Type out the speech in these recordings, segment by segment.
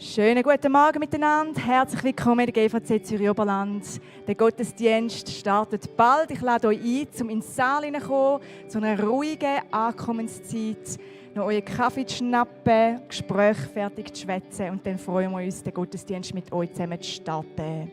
Schönen guten Morgen miteinander. Herzlich willkommen in der GVC Zürich Oberland. Der Gottesdienst startet bald. Ich lade euch ein, zum ins Saal hineinzukommen, zu einer ruhigen Ankommenszeit, noch euren Kaffee zu schnappen, Gespräche fertig zu schwätzen und dann freuen wir uns, den Gottesdienst mit euch zusammen zu starten.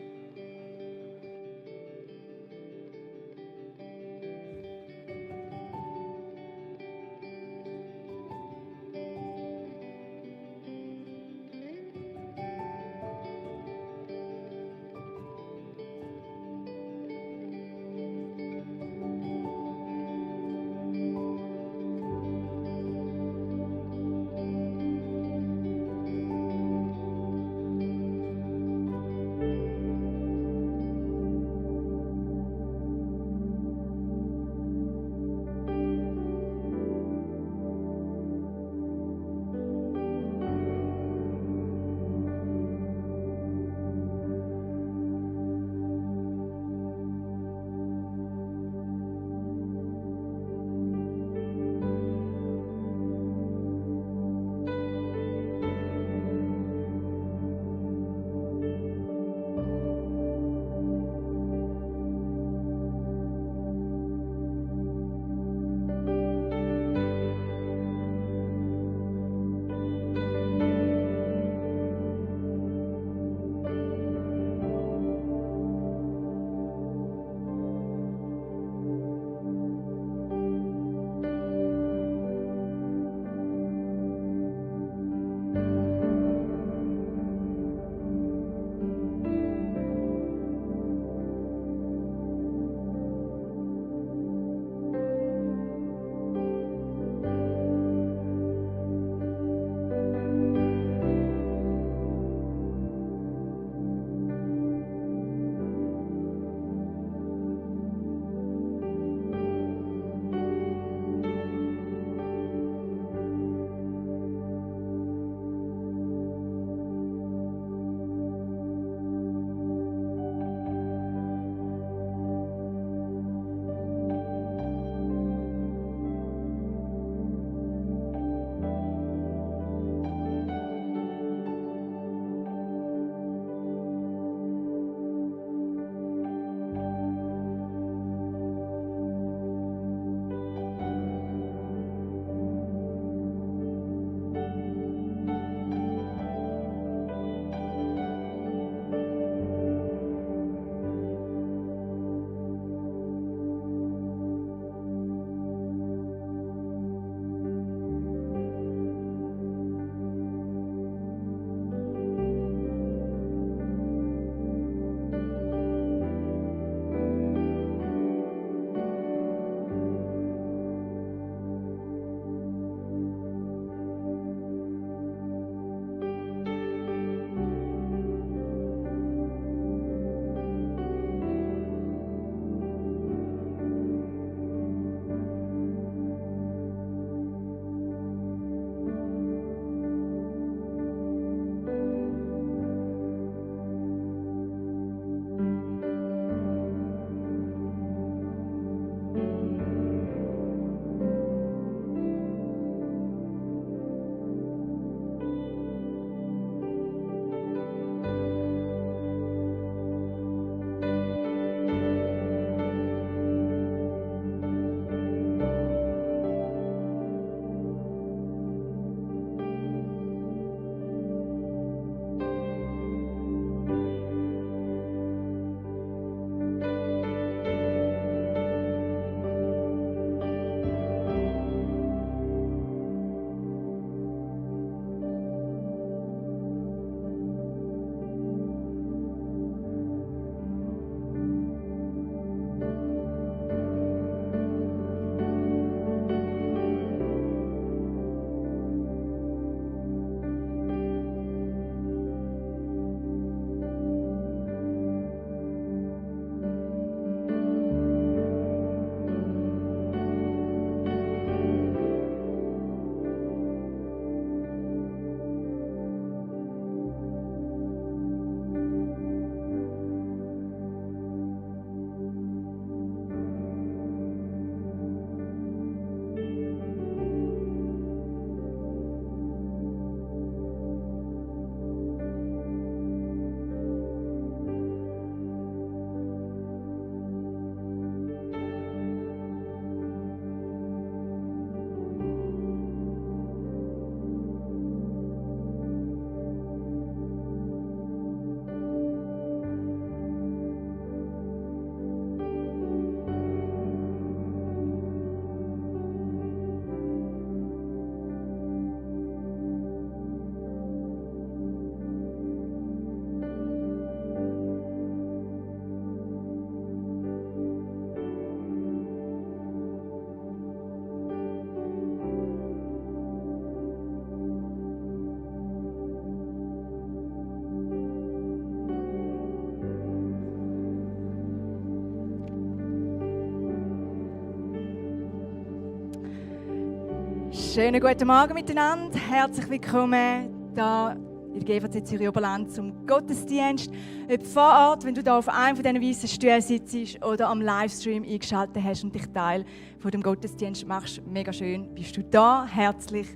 Schönen guten Morgen miteinander. Herzlich willkommen hier in der GVC Zürich Oberland zum Gottesdienst. Ob vor Ort, wenn du hier auf einem von diesen weißen Stühlen sitzt oder am Livestream eingeschaltet hast und dich Teil von dem Gottesdienst machst, mega schön, bist du da. Herzlich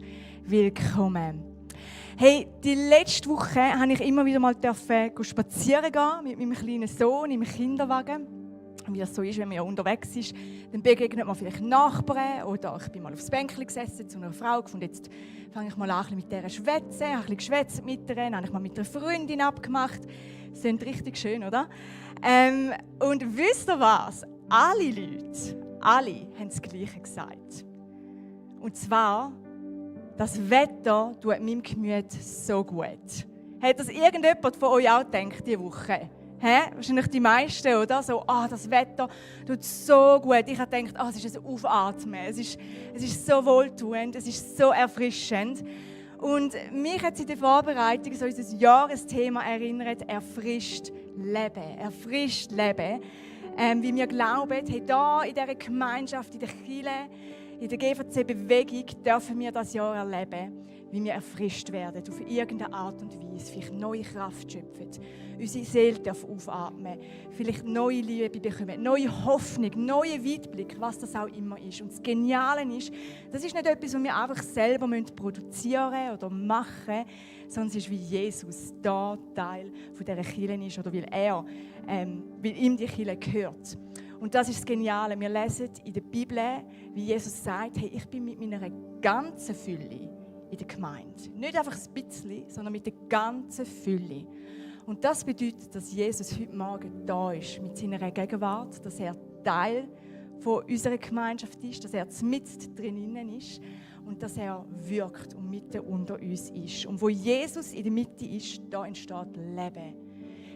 willkommen. Hey, die letzte Woche durfte ich immer wieder mal spazieren gehen mit meinem kleinen Sohn im Kinderwagen. Wie das so ist, wenn man ja unterwegs ist, dann begegnet man vielleicht Nachbarn oder ich bin mal aufs Bänkchen gesessen zu einer Frau gefunden, jetzt fange ich mal an mit der zu schwätzen, habe ein bisschen geschwätzt mit ihr, habe ich mal mit einer Freundin abgemacht. Das klingt richtig schön, oder? Und wisst ihr was? Alle haben das Gleiche gesagt. Und zwar, das Wetter tut meinem Gemüt so gut. Hat das irgendjemand von euch auch gedacht diese Woche? Wahrscheinlich die meisten, oder? So, das Wetter tut so gut. Ich habe gedacht, es ist ein Aufatmen. Es ist so wohltuend, es ist so erfrischend. Und mich hat es in der Vorbereitung so unser Jahresthema erinnert, erfrischt Leben. Erfrischt Leben. Wie wir glauben, hier in dieser Gemeinschaft, in der Kirche, in der GVC-Bewegung dürfen wir das Jahr erleben, wie wir erfrischt werden, auf irgendeine Art und Weise, vielleicht neue Kraft schöpfen, unsere Seele darf aufatmen, vielleicht neue Liebe bekommen, neue Hoffnung, neuen Weitblick, was das auch immer ist. Und das Geniale ist, das ist nicht etwas, was wir einfach selber produzieren oder machen, sondern es ist, wie Jesus da Teil von dieser Kirche ist oder weil ihm die Kirche gehört. Und das ist das Geniale. Wir lesen in der Bibel, wie Jesus sagt, hey, ich bin mit meiner ganzen Fülle in der Gemeinde. Nicht einfach ein bisschen, sondern mit der ganzen Fülle. Und das bedeutet, dass Jesus heute Morgen da ist, mit seiner Gegenwart, dass er Teil von unserer Gemeinschaft ist, dass er mitten drinnen ist und dass er wirkt und mitten unter uns ist. Und wo Jesus in der Mitte ist, da entsteht Leben.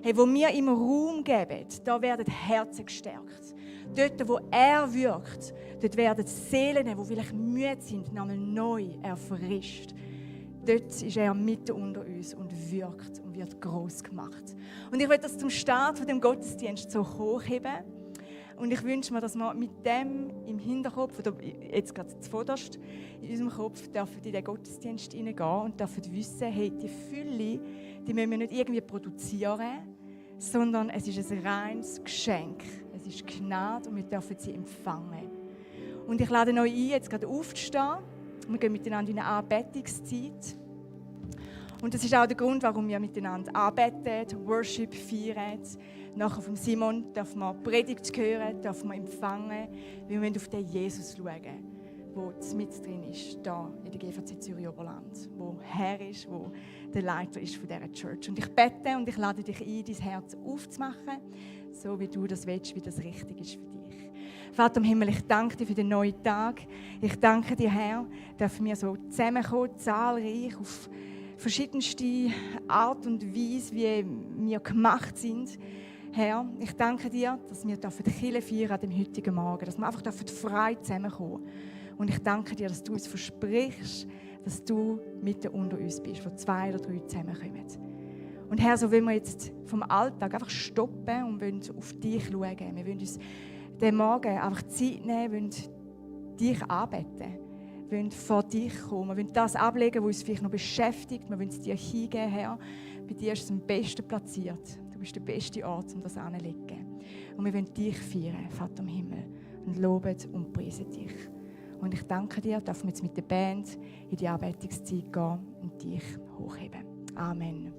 Hey, wo wir ihm Raum geben, da werden Herzen gestärkt. Dort, wo er wirkt, dort werden Seelen, die vielleicht müde sind, nochmal neu erfrischt. Dort ist er mitten unter uns und wirkt und wird gross gemacht. Und ich will das zum Start von dem Gottesdienst so hochheben. Und ich wünsche mir, dass wir mit dem im Hinterkopf, oder jetzt gerade zuvorderst in unserem Kopf, dürfen in den Gottesdienst hineingehen und dürfen wissen, hey, die Fülle, die müssen wir nicht irgendwie produzieren, sondern es ist ein reines Geschenk. Es ist Gnade und wir dürfen sie empfangen. Und ich lade euch ein, jetzt gerade aufzustehen. Wir gehen miteinander in eine Anbetungszeit. Und das ist auch der Grund, warum wir miteinander anbeten, Worship feiern. Nachher von Simon dürfen wir Predigt hören, dürfen wir empfangen. Wir müssen auf den Jesus schauen, der mit drin ist, hier in der GVC Zürich Oberland, wo Herr ist, wo der Leiter ist von dieser Church. Und ich bete und ich lade dich ein, dein Herz aufzumachen, so wie du das willst, wie das richtig ist für dich. Vater im Himmel, ich danke dir für den neuen Tag. Ich danke dir, Herr, dass wir so zusammenkommen, zahlreich, auf verschiedenste Art und Weise, wie wir gemacht sind. Herr, ich danke dir, dass wir die Kirche feiern an dem heutigen Morgen, dass wir einfach frei zusammenkommen dürfen. Und ich danke dir, dass du uns versprichst, dass du mitten unter uns bist, wo 2 oder 3 zusammenkommen. Und Herr, so wollen wir jetzt vom Alltag einfach stoppen und wollen auf dich schauen. Wir wollen uns den Morgen einfach Zeit nehmen, wollen dich anbeten, wollen vor dich kommen, wir wollen das ablegen, was uns vielleicht noch beschäftigt, wir wollen es dir hingeben, Herr. Bei dir ist es am besten platziert. Du bist der beste Ort, um das anzulegen. Und wir wollen dich feiern, Vater im Himmel, und loben und preisen dich. Und ich danke dir, dass wir jetzt mit der Band in die Anbetungszeit gehen und dich hochheben. Amen.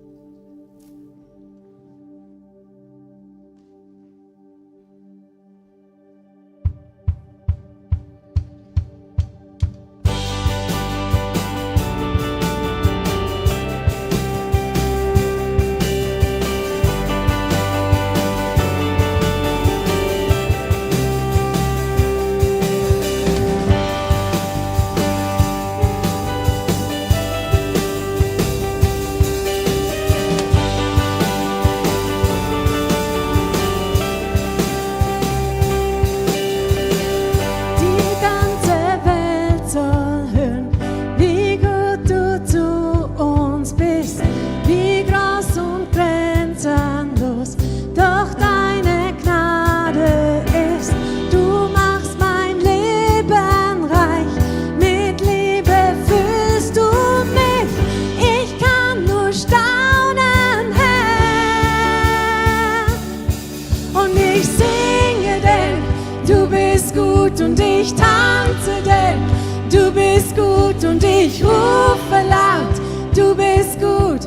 ich tanze, denn du bist gut und ich rufe laut, du bist gut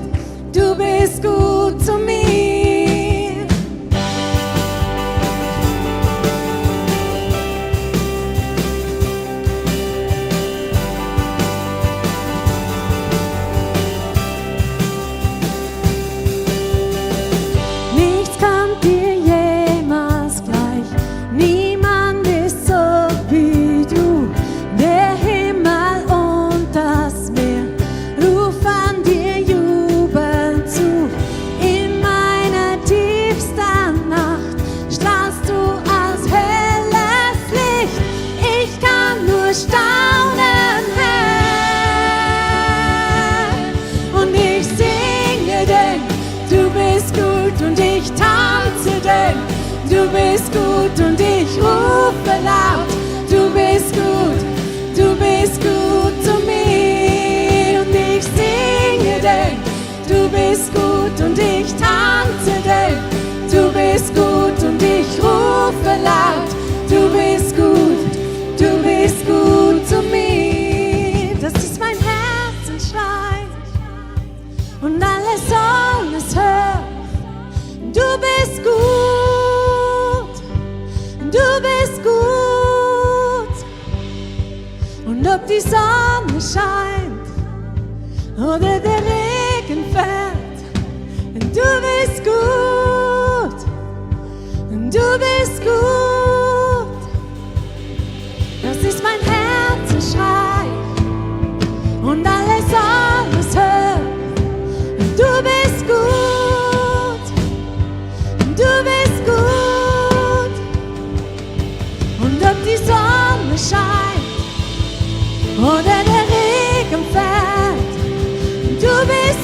zu mir. Nichts kommt dir jemals gleich, niemand ist so wie du. Der Himmel und das Meer rufen dir jubelnd zu. In meiner tiefsten Nacht strahlst du als helles Licht. Ich kann nur staunen, Herr, und ich singe, denn du bist gut und ich tanze, denn du bist gut und ich rufe laut, du bist gut zu mir. Und ich singe, denn du bist gut und ich tanze, denn du bist gut und ich rufe laut, du bist gut zu mir. Das ist mein Herzensschrei und alle sollen es hören. Du bist gut, du bist gut. Und ob die Sonne scheint oder der Regen fällt, du bist gut, du bist gut. Das ist mein Herzensschrei und alle sollen es hören. Du bist gut, du bist gut. Und ob die Sonne scheint oder der Regen fällt, du bist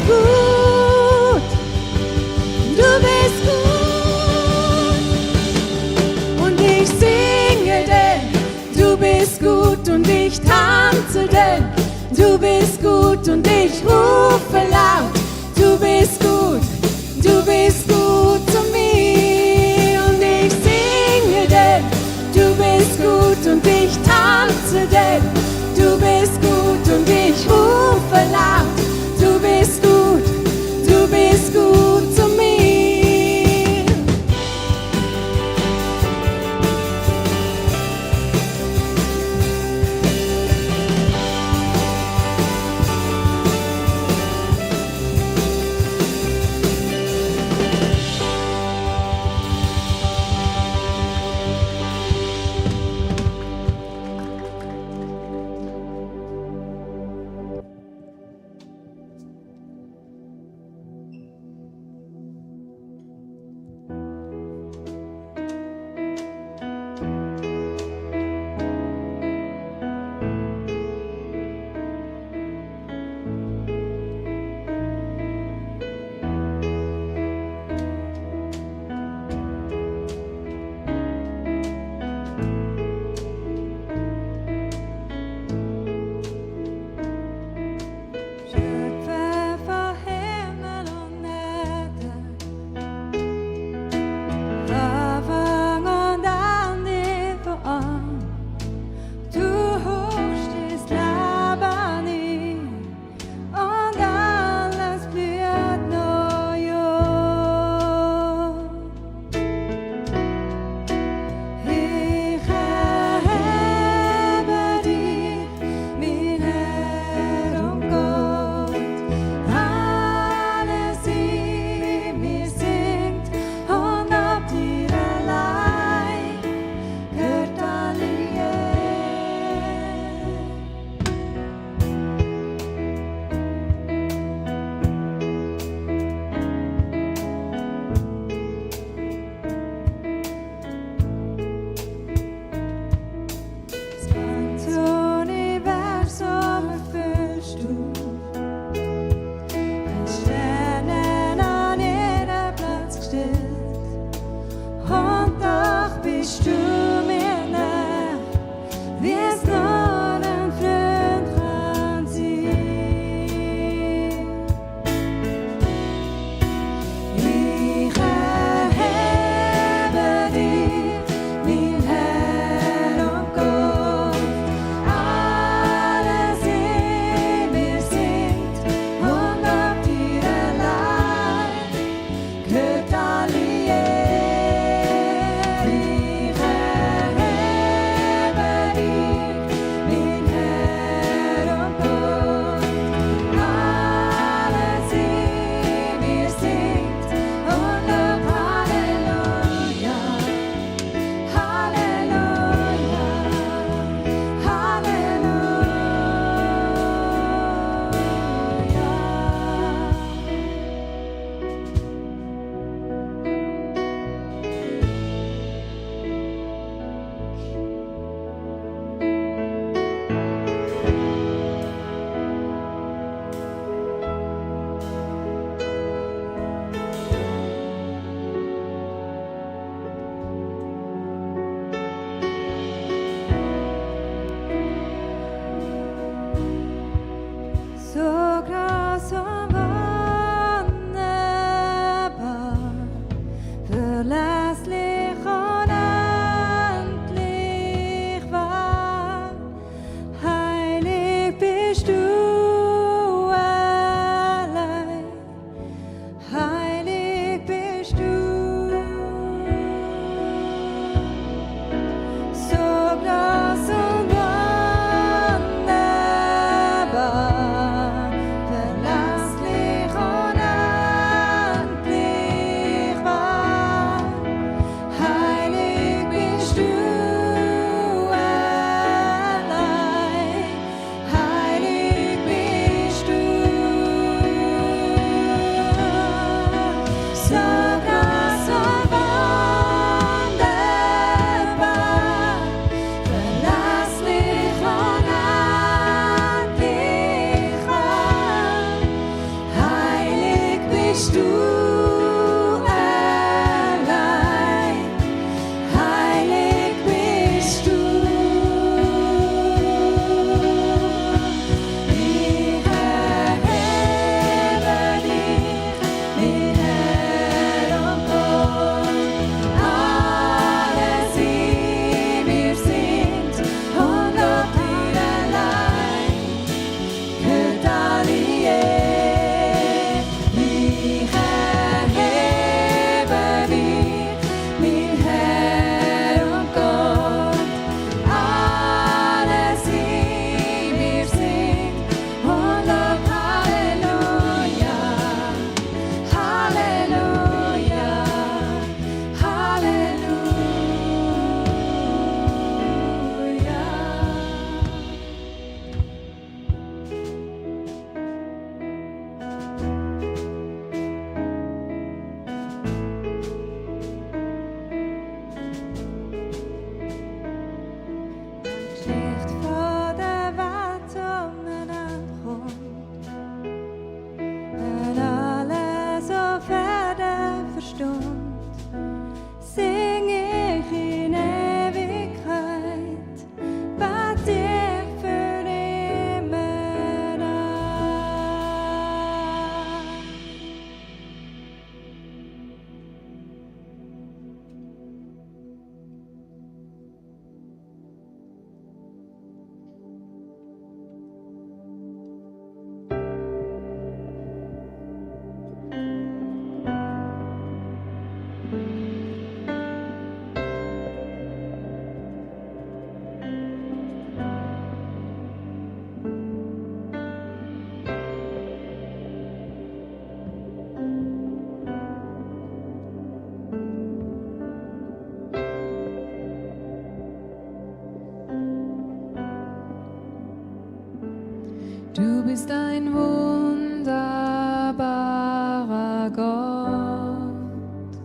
bist ein wunderbarer Gott.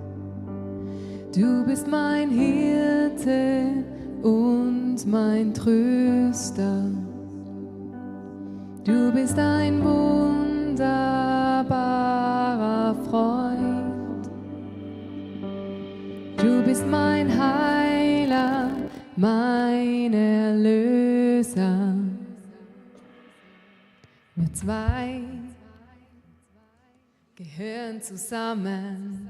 Du bist mein Hirte und mein Tröster. Du bist ein wunderbarer Freund. Du bist mein Heiler, mein Erlöser. Wir zwei gehören zusammen.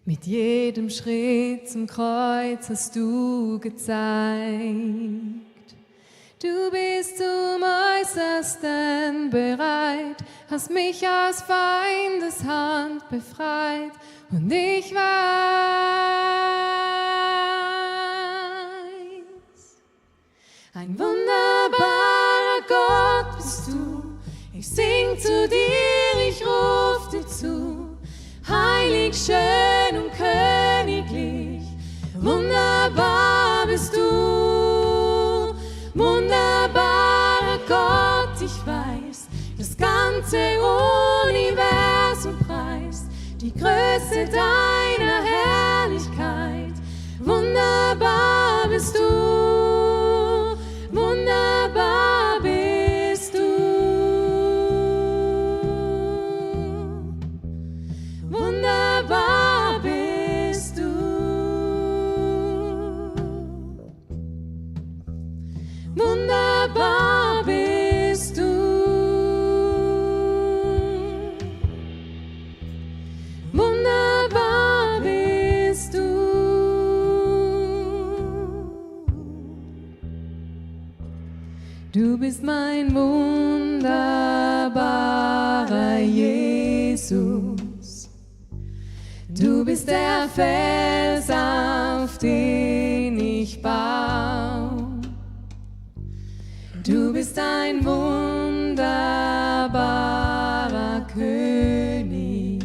Mit jedem Schritt zum Kreuz hast du gezeigt. Du bist zum Äußersten bereit, hast mich aus Feindes Hand befreit. Und ich weiß, ein wunderbarer Gott bist du. Ich sing zu dir, ich ruf dir zu. Heilig, schön und königlich, wunderbar bist du. Wunderbarer Gott, ich weiß, das ganze Universum preist die Größe deiner Herrlichkeit. Wunderbar bist du, wunderbar bist du. Wunderbar bist du. Wunderbar bist du. Wunderbar bist du. Du bist mein wunderbarer Jesus. Du bist der Fels, auf den ich bau. Du bist ein wunderbarer König,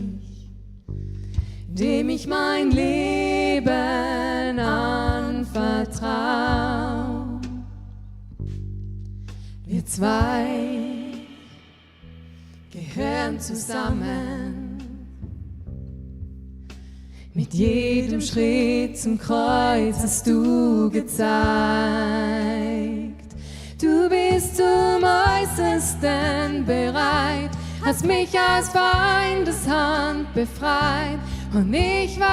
dem ich mein Leben anvertrau. Wir zwei gehören zusammen. Mit jedem Schritt zum Kreuz hast du gezeigt. Du bist zum Äußersten bereit, hast mich aus Feindes Hand befreit. Und ich weiß,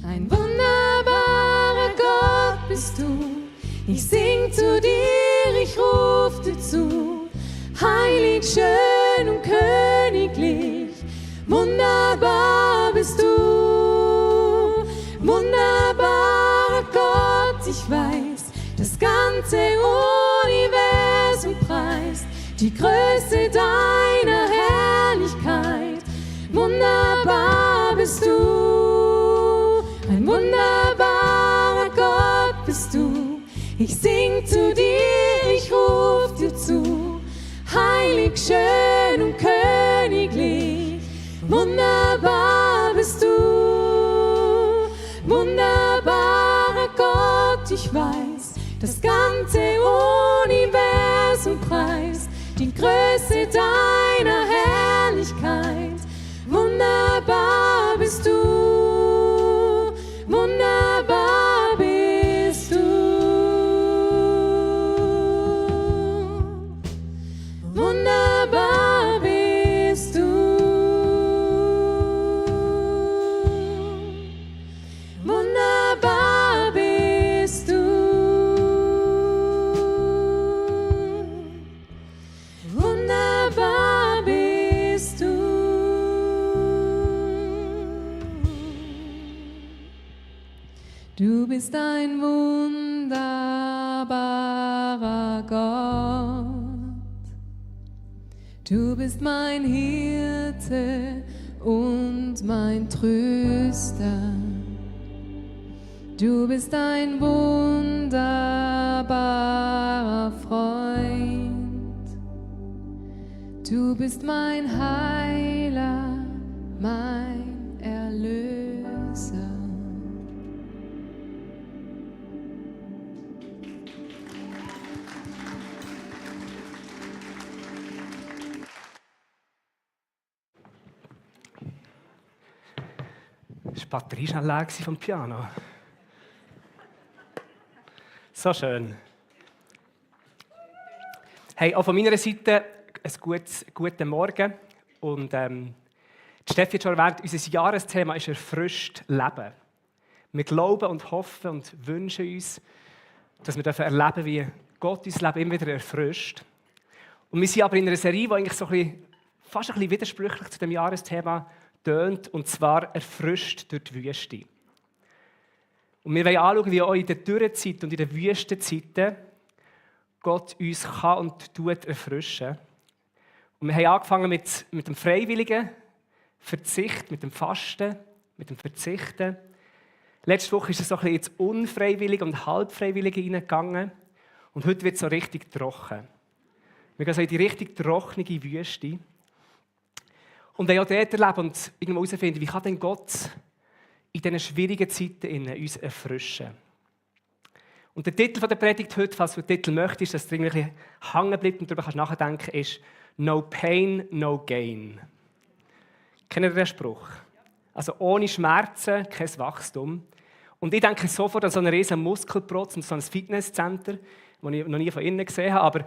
ein wunderbarer Gott bist du. Ich sing zu dir, ich ruf dir zu. Heilig, schön und königlich, wunderbar bist du. Wunderbarer Gott, ich weiß, das ganze Universum preist die Größe deiner Herrlichkeit. Wunderbar bist du, ein wunderbarer Gott bist du. Ich sing zu dir, ich ruf dir zu. Heilig, schön und königlich, wunderbar bist du. Wunderbarer Gott, ich weiß, das ganze Universum preist die Größe deiner Herrlichkeit. Wunderbar bist du, wunderbar bist du. Wunderbar bist du. Wunderbar bist du. Wunderbar bist du. Du bist ein wunderbarer Gott. Du bist mein Hirte und mein Tröster. Du bist ein wunderbarer Freund. Du bist mein Heiler, mein Erlöser. Die Batterie war schnell leer vom Piano. So schön. Hey, auch von meiner Seite einen guten Morgen. Und die Steffi hat schon erwähnt, unser Jahresthema ist «Erfrischt Leben». Wir glauben und hoffen und wünschen uns, dass wir erleben, wie Gott unser Leben immer wieder erfrischt. Und wir sind aber in einer Serie, die eigentlich so fast ein bisschen widersprüchlich zu dem Jahresthema tönt, und zwar «Erfrischt durch die Wüste». Und wir wollen anschauen, wie auch in der Dürrezeit und in den Wüstenzeiten Gott uns kann und tut erfrischen. Und wir haben angefangen mit dem freiwilligen Verzicht, mit dem Fasten, mit dem Verzichten. Letzte Woche ist es so ein bisschen ins Unfreiwillige und Halbfreiwillige hineingegangen. Und heute wird es so richtig trocken. Wir gehen so in die richtig trockene Wüste. Und wenn wir auch dort erleben und irgendwo herausfinden, wie kann denn Gott in diesen schwierigen Zeiten uns erfrischen? Und der Titel der Predigt heute, falls du den Titel möchtest, dass du irgendwie hängen bleibst und darüber nachdenken kannst, ist «No pain, no gain». Kennt ihr den Spruch? Also ohne Schmerzen kein Wachstum. Und ich denke sofort an so einen riesen Muskelprotz und so ein Fitnesscenter, das ich noch nie von innen gesehen habe,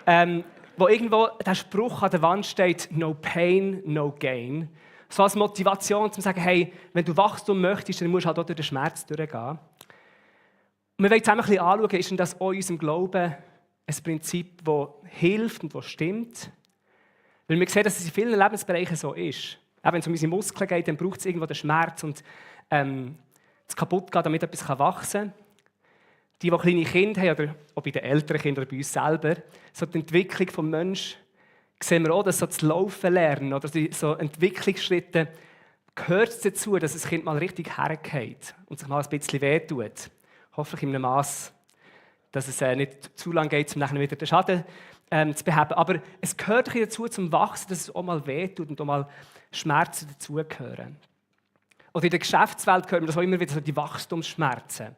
aber wo irgendwo der Spruch an der Wand steht, «No pain, no gain». So als Motivation, um zu sagen, hey, wenn du Wachstum möchtest, dann musst du halt auch durch den Schmerz durchgehen. Und wir wollen zusammen ein bisschen anschauen, ist denn das auch in unserem Glauben ein Prinzip, das hilft und das stimmt? Weil wir sehen, dass es in vielen Lebensbereichen so ist. Auch wenn es um unsere Muskeln geht, dann braucht es irgendwo den Schmerz und das Kaputtgehen, damit etwas wachsen kann. Die kleine Kinder haben, oder auch bei den älteren Kindern oder bei uns selber, so die Entwicklung des Menschen, sehen wir auch, dass so das Laufen lernen oder so Entwicklungsschritte gehört dazu, dass das Kind mal richtig hergeht und sich mal ein bisschen wehtut. Hoffentlich in einem Maß, dass es nicht zu lange geht, um nachher wieder den Schaden zu beheben. Aber es gehört ein bisschen dazu zum Wachsen, dass es auch mal wehtut und auch mal Schmerzen dazugehören. Oder in der Geschäftswelt hören wir das auch immer wieder, so die Wachstumsschmerzen.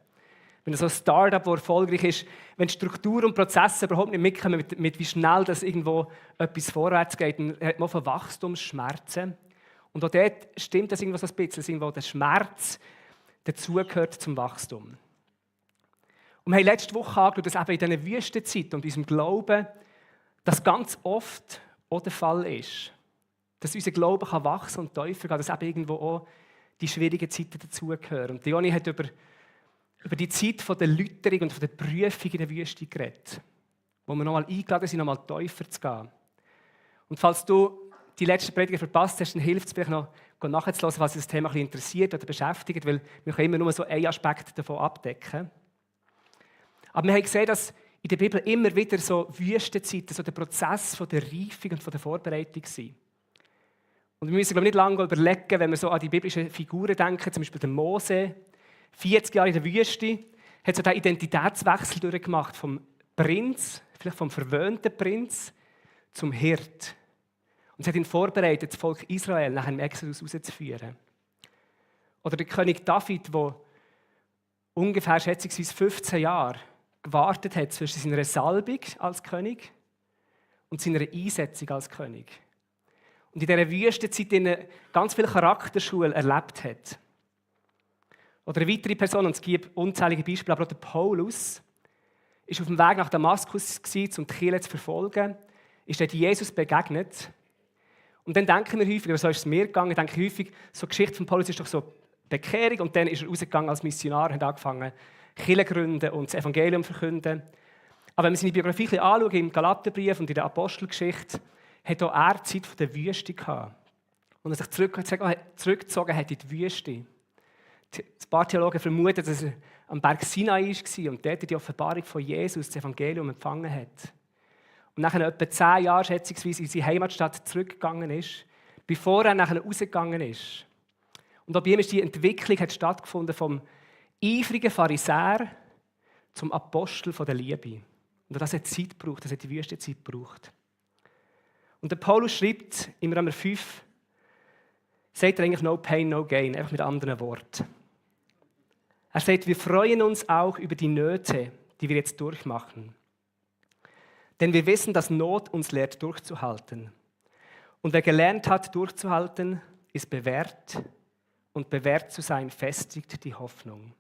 Wenn so ein Start-up, das erfolgreich ist, wenn Struktur und Prozesse überhaupt nicht mitkommen, mit wie schnell das irgendwo etwas vorwärts geht, dann hat man von Wachstumsschmerzen. Und auch dort stimmt das irgendwo so ein bisschen, dass irgendwo der Schmerz dazugehört zum Wachstum. Und wir haben letzte Woche angeschaut, dass eben in diesen Wüstenzeiten und unserem Glauben das ganz oft auch der Fall ist. Dass unser Glaube kann wachsen und tiefer gehen, dass eben irgendwo auch die schwierigen Zeiten dazugehören. Und Leonie hat über die Zeit der Läuterung und der Prüfung in der Wüste geredet, wo wir nochmal eingeladen sind, nochmal tiefer zu gehen. Und falls du die letzte Predigt verpasst hast, dann hilft es vielleicht noch, nachzuhören, falls dich das Thema ein bisschen interessiert oder beschäftigt, weil wir können immer nur so einen Aspekt davon abdecken. Aber wir haben gesehen, dass in der Bibel immer wieder so Wüstenzeiten, so der Prozess von der Reifung und von der Vorbereitung sind. Und wir müssen, glaube ich, nicht lange überlegen, wenn wir so an die biblischen Figuren denken, zum Beispiel den Mose, 40 Jahre in der Wüste, hat so diesen Identitätswechsel durchgemacht, vom Prinz, vielleicht vom verwöhnten Prinz, zum Hirt. Und es hat ihn vorbereitet, das Volk Israel nach einem Exodus rauszuführen. Oder der König David, der ungefähr schätzungsweise 15 Jahre gewartet hat zwischen seiner Salbung als König und seiner Einsetzung als König. Und in dieser Wüstenzeit ganz viel Charakterschule erlebt hat. Oder eine weitere Person, und es gibt unzählige Beispiele, aber auch der Paulus, ist auf dem Weg nach Damaskus gewesen, um die Kirche zu verfolgen, ist dort Jesus begegnet. Und dann denken wir häufig, oder so ist es mir gegangen, denke ich häufig, so die Geschichte von Paulus ist doch so Bekehrung, und dann ist er rausgegangen als Missionar und hat angefangen, Kirche zu gründen und das Evangelium zu verkünden. Aber wenn wir seine Biografie ein bisschen anschauen, im Galaterbrief und in der Apostelgeschichte, hat auch er die Zeit der Wüste gehabt. Und er sich zurückgezogen hat in die Wüste. Ein paar Theologen vermuten, dass er am Berg Sinai war und dort die Offenbarung von Jesus, das Evangelium, empfangen hat. Und nachher etwa 10 Jahre schätzungsweise in seine Heimatstadt zurückgegangen ist, bevor er nachher rausgegangen ist. Und auch bei ihm ist die Entwicklung hat stattgefunden vom eifrigen Pharisäer zum Apostel der Liebe. Und das hat Zeit gebraucht, das hat die Wüstenzeit gebraucht. Und der Paulus schreibt im Römer 5, sagt er eigentlich «No pain, no gain», einfach mit anderen Worten. Er sagt, wir freuen uns auch über die Nöte, die wir jetzt durchmachen. Denn wir wissen, dass Not uns lehrt, durchzuhalten. Und wer gelernt hat, durchzuhalten, ist bewährt und bewährt zu sein, festigt die Hoffnung.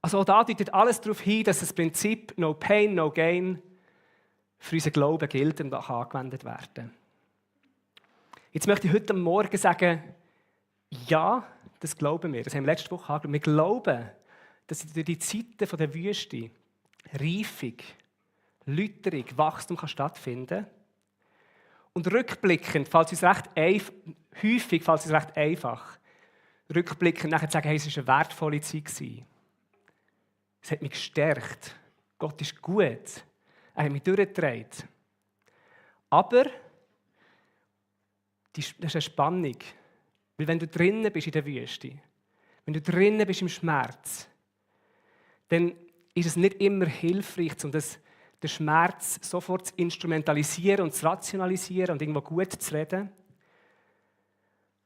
Also auch da deutet alles darauf hin, dass das Prinzip No Pain, No Gain für unseren Glauben gilt und auch angewendet werden. Jetzt möchte ich heute Morgen sagen, ja, das glauben wir. Das haben wir letzte Woche angeschaut. Wir glauben, dass durch die Zeiten der Wüste Reifung, Läuterung, Wachstum stattfinden kann. Und rückblickend, falls es recht einfach, rückblickend nachher zu sagen, hey, es war eine wertvolle Zeit gewesen. Es hat mich gestärkt. Gott ist gut. Er hat mich durchgetragen. Aber das ist eine Spannung. Weil wenn du drinnen bist in der Wüste, wenn du drinnen bist im Schmerz, dann ist es nicht immer hilfreich, um den Schmerz sofort zu instrumentalisieren und zu rationalisieren und irgendwo gut zu reden.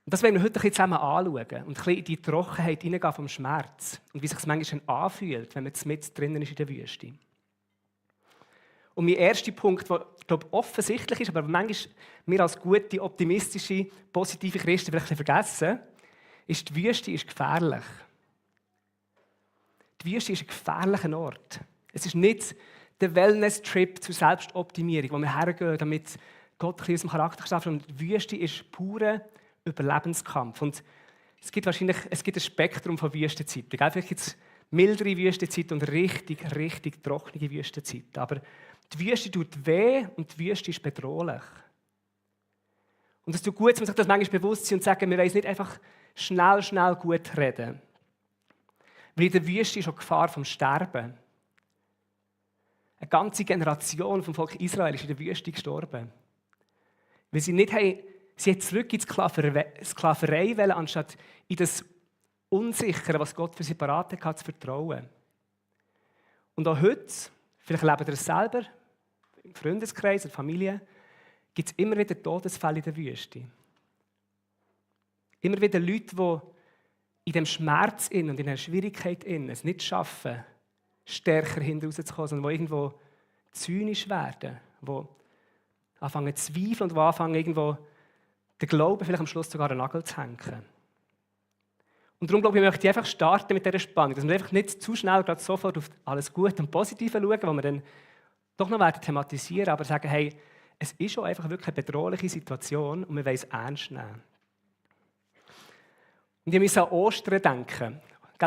Und das wollen wir heute ein bisschen zusammen anschauen und ein bisschen in die Trockenheit hineingehen vom Schmerz und wie sich es manchmal anfühlt, wenn man mit drinnen ist in der Wüste. Und mein erster Punkt, der glaube offensichtlich ist, aber manchmal wir als gute, optimistische, positive Christen vielleicht ein bisschen vergessen, ist, die Wüste ist gefährlich. Die Wüste ist ein gefährlicher Ort. Es ist nicht der Wellness-Trip zur Selbstoptimierung, wo wir hergehen, damit Gott ein bisschen aus dem Charakter schafft. Und die Wüste ist purer Überlebenskampf. Und es gibt ein Spektrum von Wüstenzeiten. Vielleicht gibt es mildere Wüstenzeiten und richtig trockene Wüstenzeiten. Aber die Wüste tut weh und die Wüste ist bedrohlich. Und es tut gut, man sich das manchmal bewusst sein und sagen, wir wollen nicht einfach schnell gut reden. Weil in der Wüste ist auch die Gefahr vom Sterben. Eine ganze Generation vom Volk Israel ist in der Wüste gestorben. Weil sie hat zurück in die Sklaverei wollen, anstatt in das Unsichere, was Gott für sie parat hat, zu vertrauen. Und auch heute, vielleicht lebt ihr es selber, im Freundeskreis, in der Familie, gibt es immer wieder Todesfälle in der Wüste. Immer wieder Leute, die in dem Schmerz und in der Schwierigkeit es nicht schaffen, stärker hinauszukommen, sondern die irgendwo zynisch werden, die anfangen zu zweifeln und die anfangen, irgendwo den Glauben vielleicht am Schluss sogar an den Nagel zu hängen. Und darum glaube ich, möchte ich einfach starten mit dieser Spannung, dass wir einfach nicht zu schnell gerade sofort auf alles Gute und Positive schauen, was wir dann doch noch thematisieren werden, aber sagen, hey, es ist auch einfach wirklich eine bedrohliche Situation und wir wollen es ernst nehmen. Und ich muss an Ostern denken.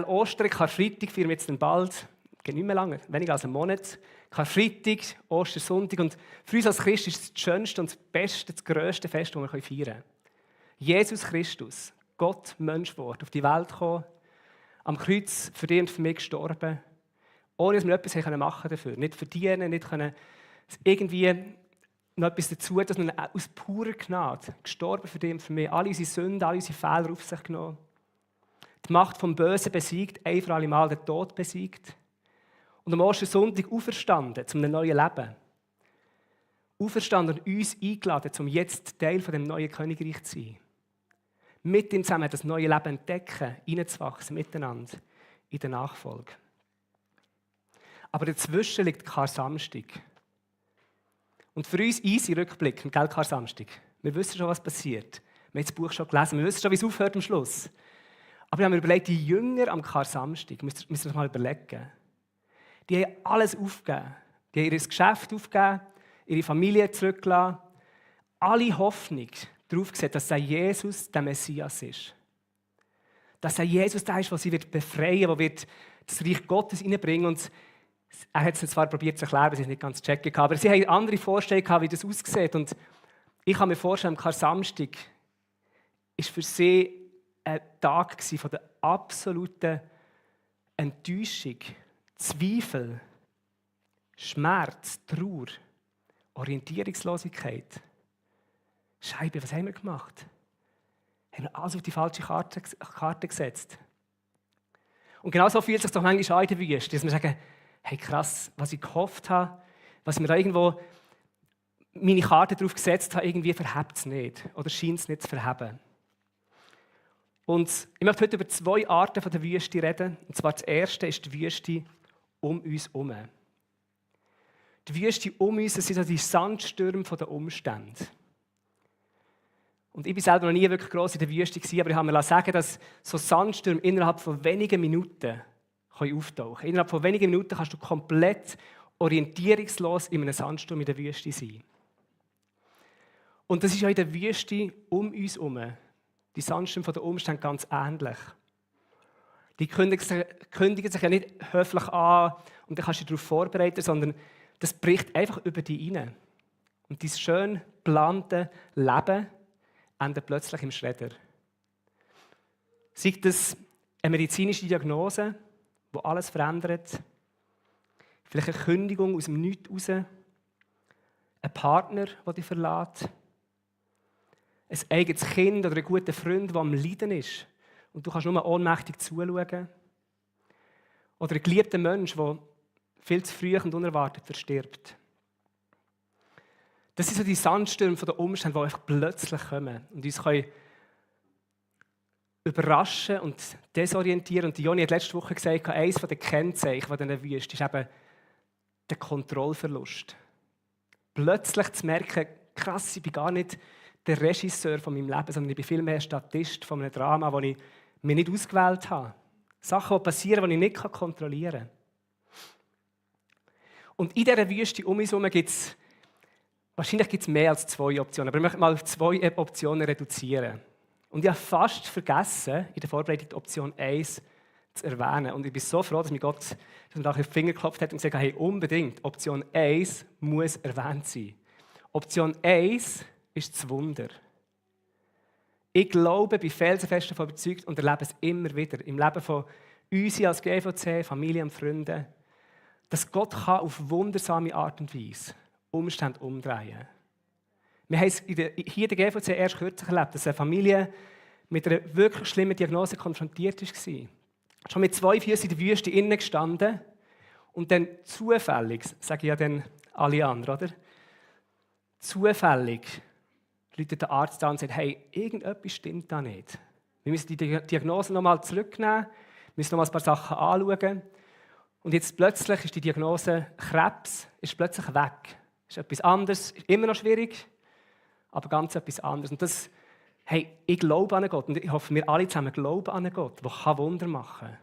Ostern, Karfreitag feiern wir jetzt dann bald, geht nicht mehr lange, weniger als einen Monat. Karfreitag, Ostersonntag und für uns als Christen ist es das schönste und das beste, das grösste Fest, das wir feiern können. Jesus Christus, Gott, Menschwort, auf die Welt gekommen, am Kreuz für dich und für mich gestorben, ohne dass wir etwas machen dafür. Nicht verdienen, nicht können irgendwie noch etwas dazu, dass wir aus purer Gnade gestorben für dich und für mich, alle unsere Sünden, alle unsere Fehler auf sich genommen. Die Macht vom Bösen besiegt, ein für alle Mal den Tod besiegt. Und am Ostersonntag auferstanden zu einem neuen Leben. Auferstanden und uns eingeladen, um jetzt Teil von dem neuen Königreich zu sein. Mit ihm zusammen das neue Leben entdecken, hineinzuwachsen, miteinander in der Nachfolge. Aber dazwischen liegt Karsamstag. Und für uns easy rückblickend, gell, Karsamstag. Wir wissen schon, was passiert. Wir haben das Buch schon gelesen, wir wissen schon, wie es aufhört am Schluss. Aber wir haben überlegt, die Jünger am Karsamstag, müsst ihr euch mal überlegen, die haben alles aufgegeben. Die haben ihr Geschäft aufgegeben, ihre Familie zurückgelassen, alle Hoffnung darauf gesetzt, dass der Jesus der Messias ist. Dass der Jesus der ist, der sie befreien wird, der wird das Reich Gottes hineinbringen. Und er hat es zwar probiert zu erklären, aber sie es nicht ganz checken kann. Aber sie haben andere Vorstellungen, wie das aussieht. Und ich kann mir vorstellen, am Karsamstag war für sie ein Tag von der absoluten Enttäuschung, Zweifel, Schmerz, Trauer, Orientierungslosigkeit. Scheibe, was haben wir gemacht? Haben wir alles auf die falsche Karte gesetzt? Und genau so fühlt es sich doch manchmal an in der Wüste, dass wir sagen, hey krass, was ich gehofft habe, was mir da irgendwo meine Karte drauf gesetzt habe, irgendwie verhebt es nicht oder scheint es nicht zu verheben. Und ich möchte heute über 2 Arten von der Wüste reden. Und zwar das erste ist die Wüste um uns herum. Die Wüste um uns, das sind so die Sandstürme der Umstände. Und ich war selber noch nie wirklich gross in der Wüste, aber ich habe mir sagen, dass so Sandstürme innerhalb von wenigen Minuten auftauchen können. Innerhalb von wenigen Minuten kannst du komplett orientierungslos in einem Sandsturm in der Wüste sein. Und das ist ja in der Wüste um uns herum, die Sandstürme von den Umständen, ganz ähnlich. Die kündigen sich ja nicht höflich an und dann kannst du dich darauf vorbereiten, sondern das bricht einfach über dich hinein. Und dein schön geplante Leben endet plötzlich im Schredder. Sei das eine medizinische Diagnose, die alles verändert, vielleicht eine Kündigung aus dem Nichts raus, ein Partner, der dich verlässt, ein eigenes Kind oder ein guter Freund, der am Leiden ist und du kannst nur ohnmächtig zuschauen. Oder ein geliebter Mensch, der viel zu früh und unerwartet verstirbt. Das sind so die Sandstürme der Umstände, die einfach plötzlich kommen und uns können überraschen und desorientieren. Und Joni hat letzte Woche gesagt, eines der Kennzeichen von dieser Wüste ist eben der Kontrollverlust. Plötzlich zu merken, krass, ich bin gar nicht der Regisseur von meinem Leben, sondern ich bin vielmehr Statist von einem Drama, das ich mir nicht ausgewählt habe. Sachen, die passieren, die ich nicht kontrollieren kann. Und in dieser Wüste um uns herum gibt es wahrscheinlich mehr als 2 Optionen, aber ich möchte mal auf 2 Optionen reduzieren. Und ich habe fast vergessen, in der Vorbereitung Option 1 zu erwähnen. Und ich bin so froh, dass mir Gott auf den Finger geklopft hat und gesagt hat, hey, unbedingt, Option 1 muss erwähnt sein. Option 1 ist das Wunder. Ich glaube, bin felsenfest davon überzeugt und erlebe es immer wieder im Leben von uns als GVC, Familie und Freunden, dass Gott kann auf wundersame Art und Weise Umstände umdrehen kann. Wir haben es hier in der GVC erst kürzlich erlebt, dass eine Familie mit einer wirklich schlimmen Diagnose konfrontiert war. Schon mit 2 Füßen in der Wüste innen gestanden und dann zufällig, sage ich ja dann alle anderen, oder? Zufällig läutet der Arzt an und sagt, hey, irgendetwas stimmt da nicht. Wir müssen die Diagnose nochmal zurücknehmen, müssen nochmal ein paar Sachen anschauen. Und jetzt plötzlich ist die Diagnose Krebs ist plötzlich weg. Ist etwas anderes, ist immer noch schwierig, aber ganz etwas anderes. Und das, hey, ich glaube an Gott und ich hoffe, wir alle zusammen glauben an Gott, der Wunder machen kann.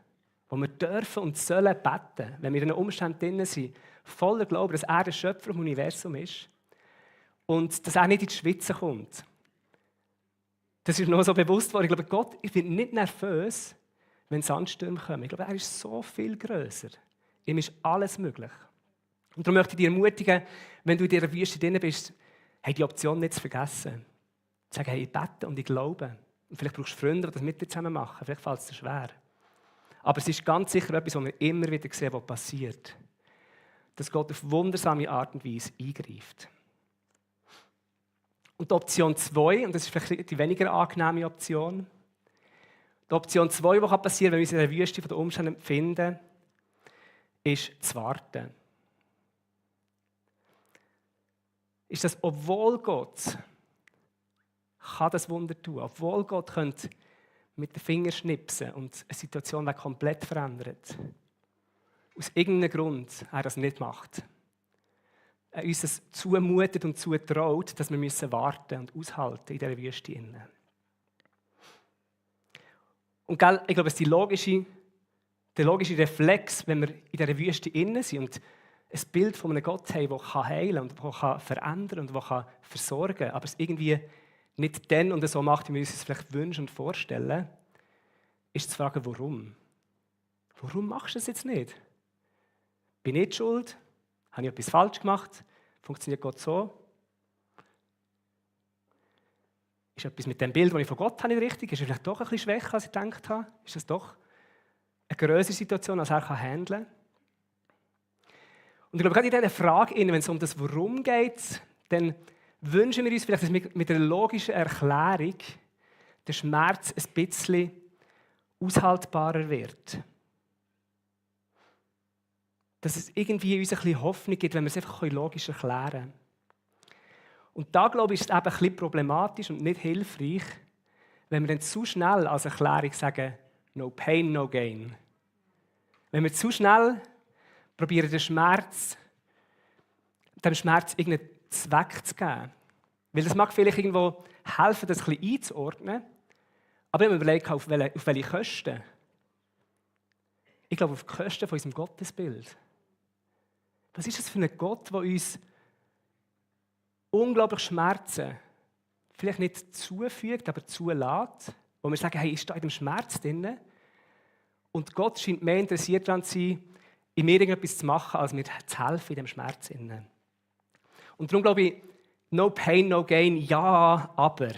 Wo wir dürfen und sollen beten, wenn wir in einem Umstand drin sind, voller Glauben, dass er der Schöpfer im Universum ist und dass er nicht in die Schweize kommt. Das ist mir noch so bewusst worden. Ich glaube, Gott wird nicht nervös, wenn Sandstürme kommen. Ich glaube, er ist so viel grösser. Ihm ist alles möglich. Und darum möchte ich dich ermutigen, wenn du in dieser Wüste drin bist, hey, die Option nicht zu vergessen. Sagen, hey, ich bete und ich glaube. Und vielleicht brauchst du Freunde, die das mit dir zusammen machen. Vielleicht fällt es dir schwer. Aber es ist ganz sicher etwas, was wir immer wieder sehen, was passiert. Dass Gott auf wundersame Art und Weise eingreift. Und die Option 2, und das ist vielleicht die weniger angenehme Option, die Option 2, die passieren kann, wenn wir uns in der Wüste von den Umständen befinden, ist zu warten. Ist das, obwohl Gott kann das Wunder tun, obwohl Gott könnte mit den Fingern schnipsen und eine Situation komplett verändert. Aus irgendeinem Grund er das nicht macht. Er uns das zumutet und zutraut, dass wir warten und aushalten in dieser Wüste. Und ich glaube, es ist der logische Reflex, wenn wir in dieser Wüste innen sind und ein Bild von einem Gott haben, der heilen und der verändern und der versorgen kann, aber es irgendwie nicht dann und so macht, wie wir uns es vielleicht wünschen und vorstellen, ist zu fragen, warum? Warum machst du das jetzt nicht? Bin ich schuld? Habe ich etwas falsch gemacht? Funktioniert Gott so? Ist etwas mit dem Bild, das ich von Gott habe, nicht richtig? Ist er vielleicht doch ein bisschen schwächer, als ich gedacht habe? Ist das doch eine größere Situation, als er handeln kann? Und ich glaube, gerade in dieser Frage, wenn es um das Warum geht, dann wünschen wir uns vielleicht, dass mit einer logischen Erklärung der Schmerz ein bisschen aushaltbarer wird. Dass es irgendwie uns ein bisschen Hoffnung gibt, wenn wir es einfach logisch erklären können. Und da, glaube ich, ist es eben ein bisschen problematisch und nicht hilfreich, wenn wir dann zu schnell als Erklärung sagen, no pain, no gain. Wenn wir zu schnell probieren, dem Schmerz irgendeinen Zweck zu geben. Weil das mag vielleicht irgendwo helfen, das ein bisschen einzuordnen. Aber ich habe mir überlegt, auf welche Kosten. Ich glaube, auf die Kosten von unserem Gottesbild. Was ist das für ein Gott, der uns unglaublich Schmerzen vielleicht nicht zufügt, aber zulässt, wo wir sagen, hey, ist da in dem Schmerz drin? Und Gott scheint mehr interessiert daran zu sein, in mir irgendetwas zu machen, als mir zu helfen in dem Schmerz drin. Und darum glaube ich, no pain, no gain, ja, aber.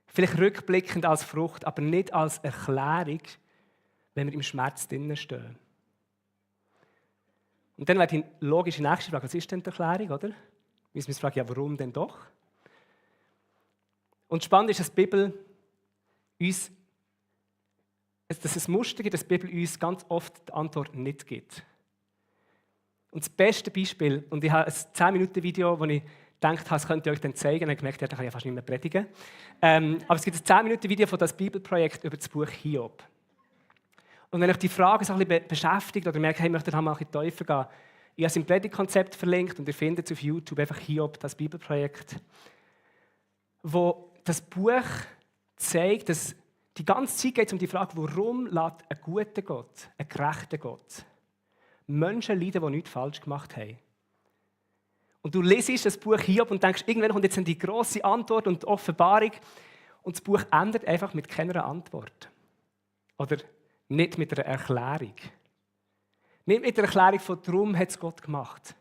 Vielleicht rückblickend als Frucht, aber nicht als Erklärung, wenn wir im Schmerz drinnen stehen. Und dann wäre die logische nächste Frage, was ist denn die Erklärung, oder? Wir müssen uns fragen, ja, warum denn doch? Und spannend ist, dass die Bibel uns, dass es Muster gibt, dass die Bibel uns ganz oft die Antwort nicht gibt. Und das beste Beispiel, und ich habe ein 10-Minuten-Video, das ich gedacht habe, das könnte ich euch dann zeigen, und ich gemerkt, da kann ich fast nicht mehr predigen. Aber es gibt ein 10-Minuten-Video von das Bibelprojekt über das Buch Hiob. Und wenn euch die Frage so ein bisschen beschäftigt oder merkt, hey, ich möchte da mal ein bisschen tiefer gehen, ich habe es im Predigtkonzept verlinkt und ihr findet es auf YouTube einfach Hiob, das Bibelprojekt, wo das Buch zeigt, dass die ganze Zeit geht es um die Frage, warum lässt ein guter Gott, ein gerechter Gott, Menschen leiden, die nichts falsch gemacht haben. Und du lesest das Buch Hiob und denkst, irgendwann kommt jetzt die grosse Antwort und die Offenbarung und das Buch endet einfach mit keiner Antwort. Oder nicht mit einer Erklärung. Nicht mit der Erklärung von «Darum hat es Gott gemacht»,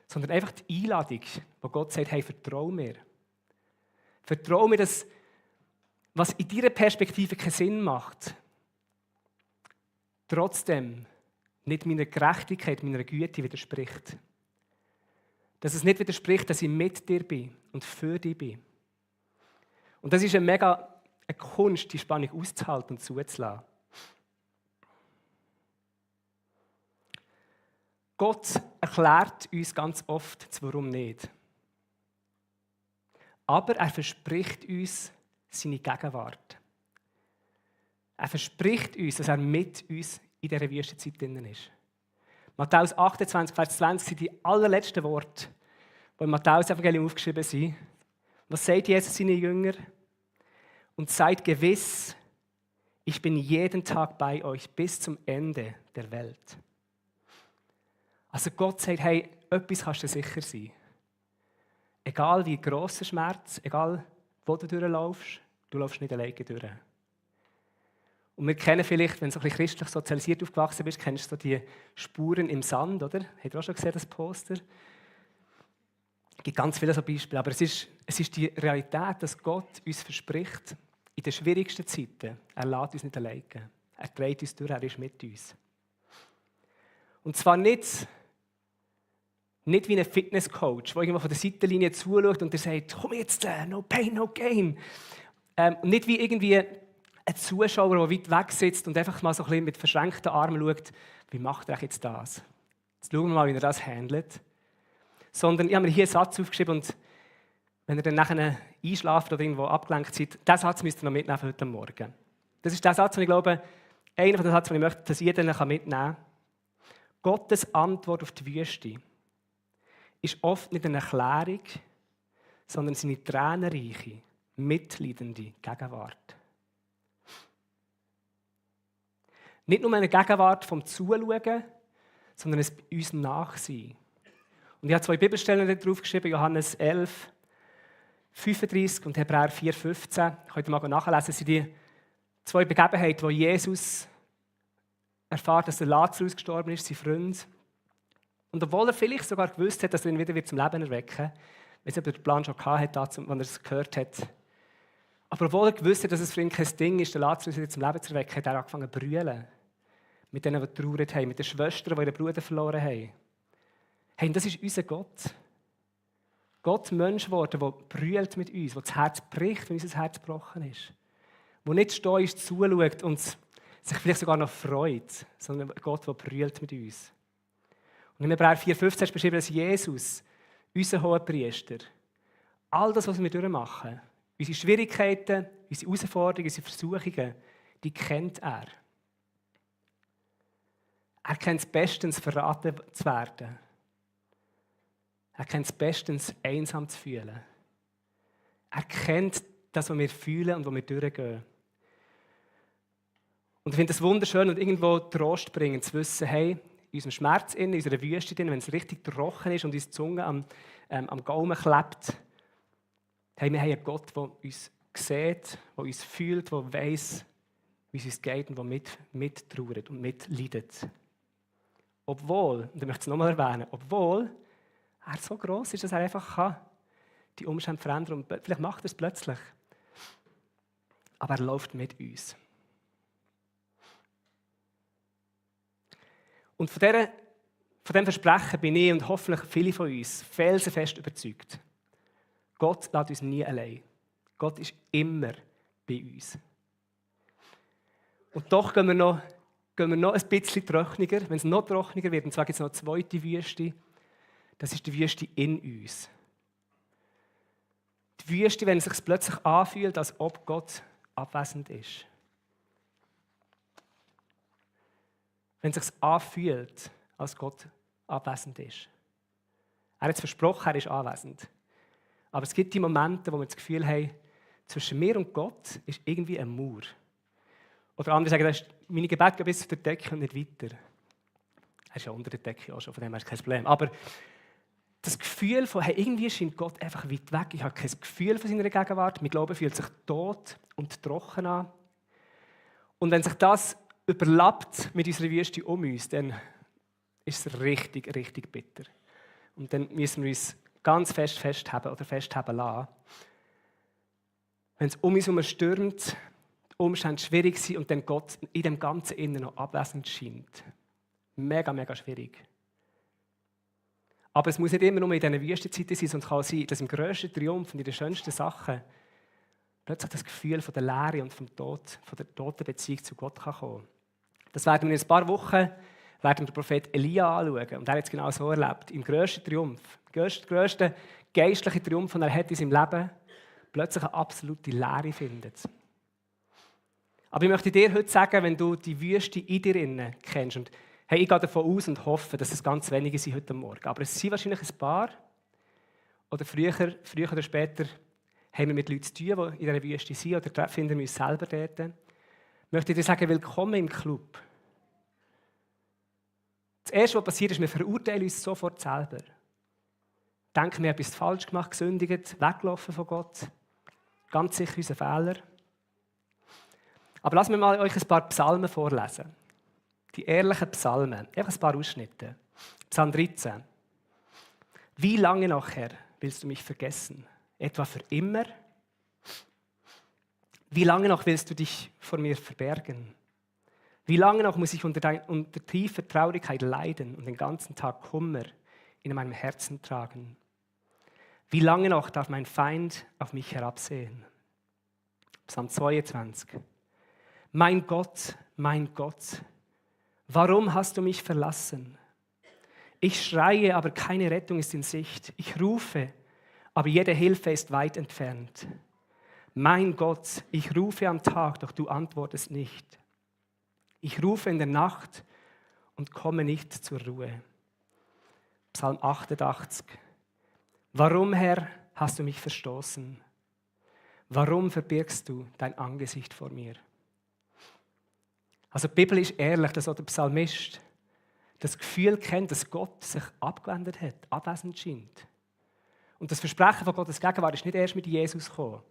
sondern einfach die Einladung, wo Gott sagt, hey, vertrau mir. Vertrau mir, dass was in deiner Perspektive keinen Sinn macht, trotzdem nicht meiner Gerechtigkeit, meiner Güte widerspricht. Dass es nicht widerspricht, dass ich mit dir bin und für dich bin. Und das ist eine Kunst, die Spannung auszuhalten und zuzulassen. Gott erklärt uns ganz oft das Warum nicht. Aber er verspricht uns seine Gegenwart. Er verspricht uns, dass er mit uns in dieser Wüstenzeit drin ist. Matthäus 28, Vers 20 sind die allerletzten Worte, die im Matthäus-Evangelium aufgeschrieben sind. Was sagt Jesus seinen Jüngern? Und seid gewiss, ich bin jeden Tag bei euch bis zum Ende der Welt. Also Gott sagt, hey, etwas kannst du sicher sein. Egal wie gross der Schmerz, egal wo du durchlaufst, du laufst nicht alleine durch. Und wir kennen vielleicht, wenn du so ein bisschen christlich sozialisiert aufgewachsen bist, kennst du so die Spuren im Sand, oder? Habt ihr auch schon gesehen, das Poster? Es gibt ganz viele so Beispiele, aber es ist die Realität, dass Gott uns verspricht, in den schwierigsten Zeiten, er lässt uns nicht alleine. Er trägt uns durch, er ist mit uns. Und zwar nicht wie ein Fitnesscoach, der irgendwo von der Seitenlinie zuschaut und der sagt, komm jetzt, no pain, no gain. Nicht wie irgendwie ein Zuschauer, der weit weg sitzt und einfach mal so ein bisschen mit verschränkten Armen schaut, wie macht er jetzt das? Jetzt schauen wir mal, wie er das handelt. Sondern ich habe mir hier einen Satz aufgeschrieben und wenn ihr dann nachher einschlaft oder irgendwo abgelenkt seid, diesen Satz müsst ihr noch mitnehmen für heute Morgen. Das ist der Satz, den ich glaube, einer von den Sätzen, den ich möchte, dass jeder mitnehmen kann. Gottes Antwort auf die Wüste ist oft nicht eine Erklärung, sondern seine tränenreiche, mitleidende Gegenwart. Nicht nur eine Gegenwart vom Zuschauen, sondern ein bei uns Nachsein. Und ich habe 2 Bibelstellen darauf geschrieben, Johannes 11, 35 und Hebräer 4, 15. Könnt ihr mal nachlesen, das sind die 2 Begebenheiten, wo Jesus erfährt, dass der Lazarus gestorben ist, sein Freund. Und obwohl er vielleicht sogar gewusst hat, dass er ihn wieder zum Leben erwecken wird, wenn er den Plan schon hatte, als er es gehört hat. Aber obwohl er gewusst hat, dass es für ihn kein Ding ist, den Lazarus wieder zum Leben zu erwecken, hat er angefangen zu brüllen. Mit denen, die getrauert haben, mit den Schwestern, die ihren Bruder verloren haben. Hey, das ist unser Gott. Gott, Mensch geworden, der brüllt mit uns, der das Herz bricht, wenn unser Herz gebrochen ist. Der nicht stoisch zuschaut und sich vielleicht sogar noch freut, sondern Gott, der brüllt mit uns. Und in Hebräer 4,15 ist beschrieben, dass Jesus, unser Hohepriester, all das, was wir durchmachen, unsere Schwierigkeiten, unsere Herausforderungen, unsere Versuchungen, die kennt er. Er kennt es bestens, verraten zu werden. Er kennt es bestens, einsam zu fühlen. Er kennt das, was wir fühlen und wo wir durchgehen. Und ich finde es wunderschön und irgendwo Trost bringend zu wissen, hey, in unserem Schmerz, in unserer Wüste, wenn es richtig trocken ist und uns die Zunge am Gaumen klebt, hey, wir haben einen Gott, der uns sieht, der uns fühlt, der weiss, wie es uns geht und der mittrauert und mitleidet. Obwohl, und ich möchte es nochmal erwähnen, obwohl er so gross ist, dass er einfach kann die Umstände verändern und vielleicht macht er es plötzlich. Aber er läuft mit uns. Und von diesem Versprechen bin ich und hoffentlich viele von uns felsenfest überzeugt. Gott lässt uns nie allein. Gott ist immer bei uns. Und doch gehen wir noch ein bisschen trockener, wenn es noch trockener wird. Und zwar gibt es noch eine zweite Wüste. Das ist die Wüste in uns. Die Wüste, wenn es sich plötzlich anfühlt, als ob Gott abwesend ist. Wenn es sich anfühlt, als Gott abwesend ist. Er hat es versprochen, er ist anwesend. Aber es gibt die Momente, wo wir das Gefühl haben, zwischen mir und Gott ist irgendwie ein Mauer. Oder andere sagen, meine Gebete gehen bis zur Decke und nicht weiter. Er ist ja unter der Decke auch schon, von dem her ist kein Problem. Aber das Gefühl von, hey, irgendwie scheint Gott einfach weit weg. Ich habe kein Gefühl von seiner Gegenwart. Mein Glaube fühlt sich tot und trocken an. Und wenn sich das überlappt mit unserer Wüste um uns, dann ist es richtig, richtig bitter. Und dann müssen wir uns ganz festhaben oder festhaben lassen. Wenn es um uns herum stürmt, die Umstände schwierig sind und dann Gott in dem ganzen Innen noch abwesend scheint. Mega, mega schwierig. Aber es muss nicht immer nur in diesen Wüstenzeiten sein, sondern es kann sein, dass im grössten Triumph und in den schönsten Sachen plötzlich das Gefühl von der Leere und vom Tod, von der toten Beziehung zu Gott kann kommen. Das werden wir in ein paar Wochen den Prophet Elia anschauen. Und er hat es genau so erlebt. Im grössten Triumph, der grösste geistliche Triumph, den er hat in seinem Leben, plötzlich eine absolute Leere findet. Aber ich möchte dir heute sagen, wenn du die Wüste in dir kennst, und hey, ich gehe davon aus und hoffe, dass es ganz wenige sind heute Morgen, aber es sind wahrscheinlich ein paar, oder früher oder später haben wir mit Leuten zu tun, die in dieser Wüste sind, oder finden wir uns selber dort. Möchte ich dir sagen, willkommen im Club. Das Erste, was passiert, ist, wir verurteilen uns sofort selber. Denken, wir haben etwas falsch gemacht, gesündigt, weggelaufen von Gott. Ganz sicher unser Fehler. Aber lasst mir mal euch ein paar Psalmen vorlesen. Die ehrlichen Psalmen. Einfach ein paar Ausschnitte. Psalm 13. Wie lange noch, Herr, willst du mich vergessen? Etwa für immer? Wie lange noch willst du dich vor mir verbergen? Wie lange noch muss ich unter tiefer Traurigkeit leiden und den ganzen Tag Kummer in meinem Herzen tragen? Wie lange noch darf mein Feind auf mich herabsehen? Psalm 22. Mein Gott, warum hast du mich verlassen? Ich schreie, aber keine Rettung ist in Sicht. Ich rufe, aber jede Hilfe ist weit entfernt. Mein Gott, ich rufe am Tag, doch du antwortest nicht. Ich rufe in der Nacht und komme nicht zur Ruhe. Psalm 88. Warum, Herr, hast du mich verstoßen? Warum verbirgst du dein Angesicht vor mir? Also die Bibel ist ehrlich, dass auch der Psalmist das Gefühl kennt, dass Gott sich abgewendet hat, abwesend scheint. Und das Versprechen von Gottes Gegenwart ist nicht erst mit Jesus gekommen.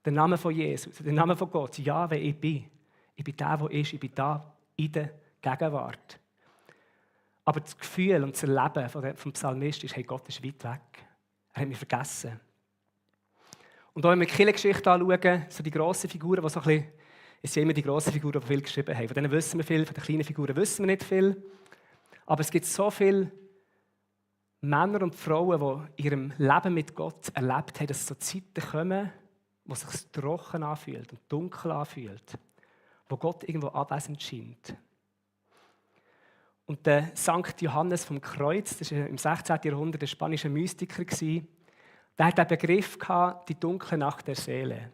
Der Name von Jesus, der Name von Gott, ja, wer ich bin. Ich bin der, der ist, ich bin da in der Gegenwart. Aber das Gefühl und das Erleben vom Psalmist ist, hey, Gott ist weit weg. Er hat mich vergessen. Und auch wenn wir die Kirchengeschichte anschauen, so die grossen Figuren, die so ein bisschen, es sind immer die grossen Figuren, die viel geschrieben haben. Von denen wissen wir viel, von den kleinen Figuren wissen wir nicht viel. Aber es gibt so viele Männer und Frauen, die in ihrem Leben mit Gott erlebt haben, dass so Zeiten kommen, wo es sich trocken anfühlt und dunkel anfühlt, wo Gott irgendwo abwesend scheint. Und der Sankt Johannes vom Kreuz, das war im 16. Jahrhundert ein spanischer Mystiker, der hat den Begriff gehabt, die dunkle Nacht der Seele.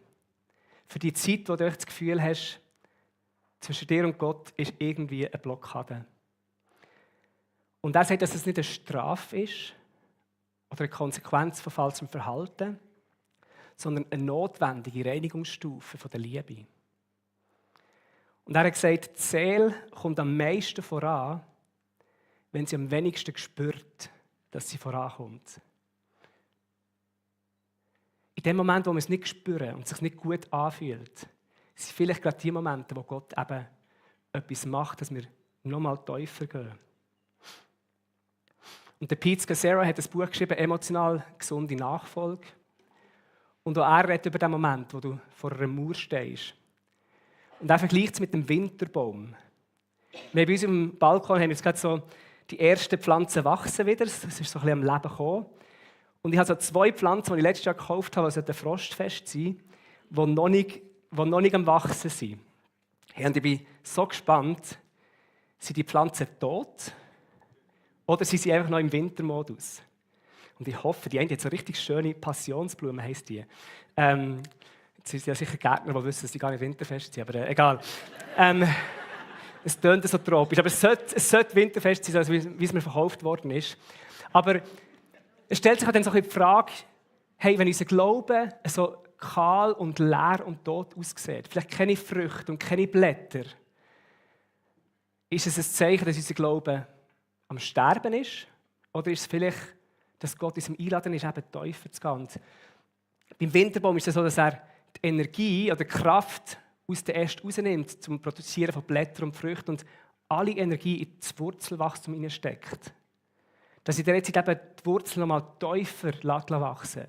Für die Zeit, wo du das Gefühl hast, zwischen dir und Gott ist irgendwie eine Blockade. Und er sagt, dass es nicht eine Strafe ist oder eine Konsequenz von falschem Verhalten, sondern eine notwendige Reinigungsstufe von der Liebe. Und er hat gesagt, die Seele kommt am meisten voran, wenn sie am wenigsten spürt, dass sie vorankommt. In dem Moment, wo wir es nicht spüren und es sich nicht gut anfühlt, sind vielleicht gerade die Momente, wo Gott eben etwas macht, dass wir nochmal tiefer gehen. Und der Pete Scazzero hat ein Buch geschrieben, «Emotional gesunde Nachfolge». Und auch er redet über den Moment, wo du vor einer Mauer stehst. Und er vergleicht es mit dem Winterbaum. Wir haben bei uns im Balkon haben jetzt gerade so die ersten Pflanzen wachsen wieder. Das ist so ein bisschen am Leben gekommen. Und ich habe so 2 Pflanzen, die ich letztes Jahr gekauft habe, die frostfest sind, die noch nicht am Wachsen sind. Und ich bin so gespannt, sind die Pflanzen tot oder sind sie einfach noch im Wintermodus? Und ich hoffe, die eine hat so richtig schöne Passionsblumen, heisst die. Jetzt sind ja sicher Gärtner, die wissen, dass die gar nicht winterfest sind, aber egal. Es tönt so tropisch, aber es sollte winterfest sein, wie es mir verkauft worden ist. Aber es stellt sich dann so die Frage, hey, wenn unser Glaube so kahl und leer und tot aussieht, vielleicht keine Früchte und keine Blätter, ist es ein Zeichen, dass unser Glaube am Sterben ist? Oder ist es vielleicht, dass Gott uns einladen ist, eben tiefer zu gehen? Und beim Winterbaum ist es so, dass er die Energie oder die Kraft aus den Ästen rausnimmt, zum Produzieren von Blättern und Früchten und alle Energie in das Wurzelwachstum hineinsteckt. Dass in der Zeit eben die Wurzel nochmal tiefer wachsen,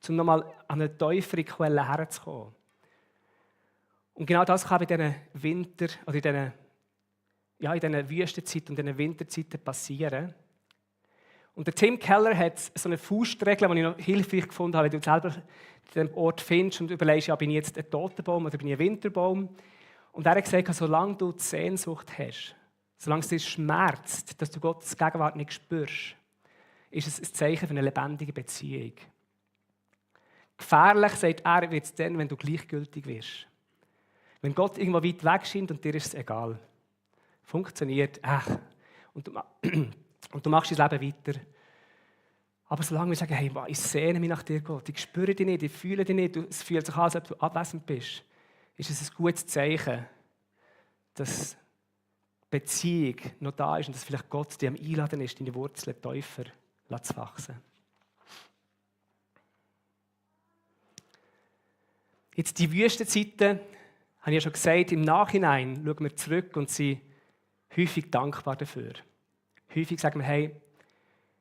um nochmal an eine tiefere Quelle herzukommen. Und genau das kann in diesen Winter- oder in diesen Wüstenzeiten und in diesen Winterzeiten passieren. Und der Tim Keller hat so eine Faustregel, die ich noch hilfreich gefunden habe, wenn du selber den Ort findest und überlegst, ja, bin ich jetzt ein Totenbaum oder bin ich ein Winterbaum? Und er hat gesagt, solange du die Sehnsucht hast, solange es dir schmerzt, dass du Gottes Gegenwart nicht spürst, ist es ein Zeichen für eine lebendige Beziehung. Gefährlich, sagt er, wird es dann, wenn du gleichgültig wirst. Wenn Gott irgendwo weit weg scheint und dir ist es egal. Funktioniert, und du machst dein Leben weiter. Aber solange wir sagen, hey, ich sehne mich nach dir, Gott, ich spüre dich nicht, ich fühle dich nicht, es fühlt sich an, als ob du abwesend bist, ist es ein gutes Zeichen, dass die Beziehung noch da ist und dass vielleicht Gott dir am Einladen ist, deine Wurzeln tiefer zu wachsen. Jetzt die Wüstenzeiten, habe ich ja schon gesagt, im Nachhinein schauen wir zurück und sind häufig dankbar dafür. Häufig sagen wir, hey,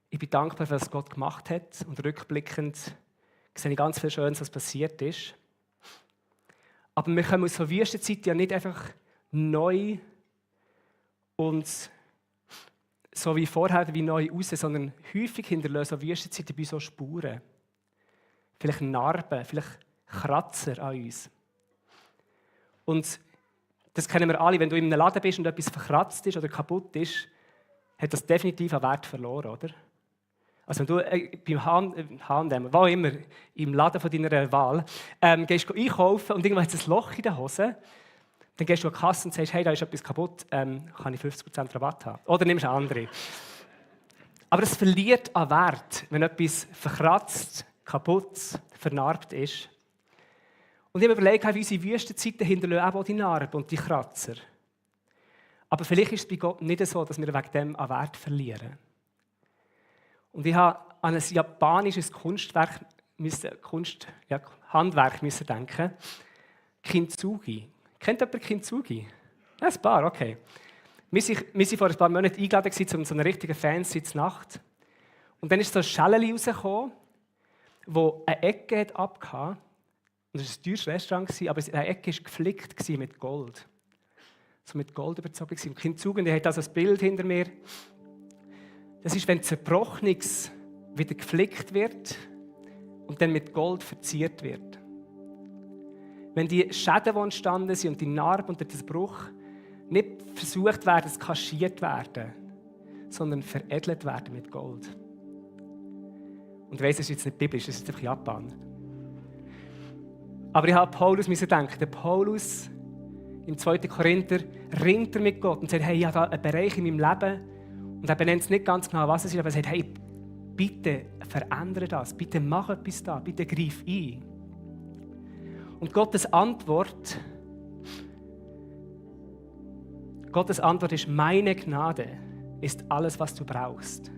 ich bin dankbar für das, was Gott gemacht hat. Und rückblickend sehe ich ganz viel Schönes, was passiert ist. Aber wir kommen aus so Wüstenzeit ja nicht einfach neu und so wie vorher wie neu raus, sondern häufig hinterlassen so Wüstenzeiten bei so Spuren. Vielleicht Narben, vielleicht Kratzer an uns. Und das kennen wir alle, wenn du in einem Laden bist und etwas verkratzt ist oder kaputt ist, hat das definitiv einen Wert verloren, oder? Also wenn du beim H&M, wo auch immer, im Laden von deiner Wahl, gehst einkaufen und irgendwann hat es ein Loch in der Hose, dann gehst du an die Kasse und sagst, hey, da ist etwas kaputt, kann ich 50% Rabatt haben? Oder nimmst du eine andere. Aber es verliert an Wert, wenn etwas verkratzt, kaputt, vernarbt ist. Und ich habe überlegt, wie unsere Wüstenzeiten hinterlassen auch die Narben und die Kratzer. Aber vielleicht ist es bei Gott nicht so, dass wir wegen dem an Wert verlieren. Und ich habe an ein japanisches Handwerk müssen denken. Kintsugi. Kennt jemand Kintsugi? Ja, ein paar, okay. Wir waren vor ein paar Monaten eingeladen zu so einer richtigen Fancy-Nacht. Und dann ist so ein Schäleli rausgekommen, das eine Ecke abgehauen. Und es war ein teures Restaurant, aber eine Ecke war geflickt mit Gold. So mit Gold überzogen. Im Kintsugi, der hat also ein Bild hinter mir. Das ist, wenn Zerbrochenes wieder geflickt wird und dann mit Gold verziert wird. Wenn die Schäden, die entstanden sind und die Narben und der Zerbruch nicht versucht werden, kaschiert werden, sondern veredelt werden mit Gold. Und ich weiss, das ist jetzt nicht biblisch, das ist einfach Japan. Aber ich habe Paulus denken. Der Paulus im 2. Korinther ringt er mit Gott und sagt, hey, ich habe da einen Bereich in meinem Leben und er benennt es nicht ganz genau, was es ist, aber er sagt, hey, bitte verändere das, bitte mach etwas da, bitte greif ein. Und Gottes Antwort ist: Meine Gnade ist alles, was du brauchst.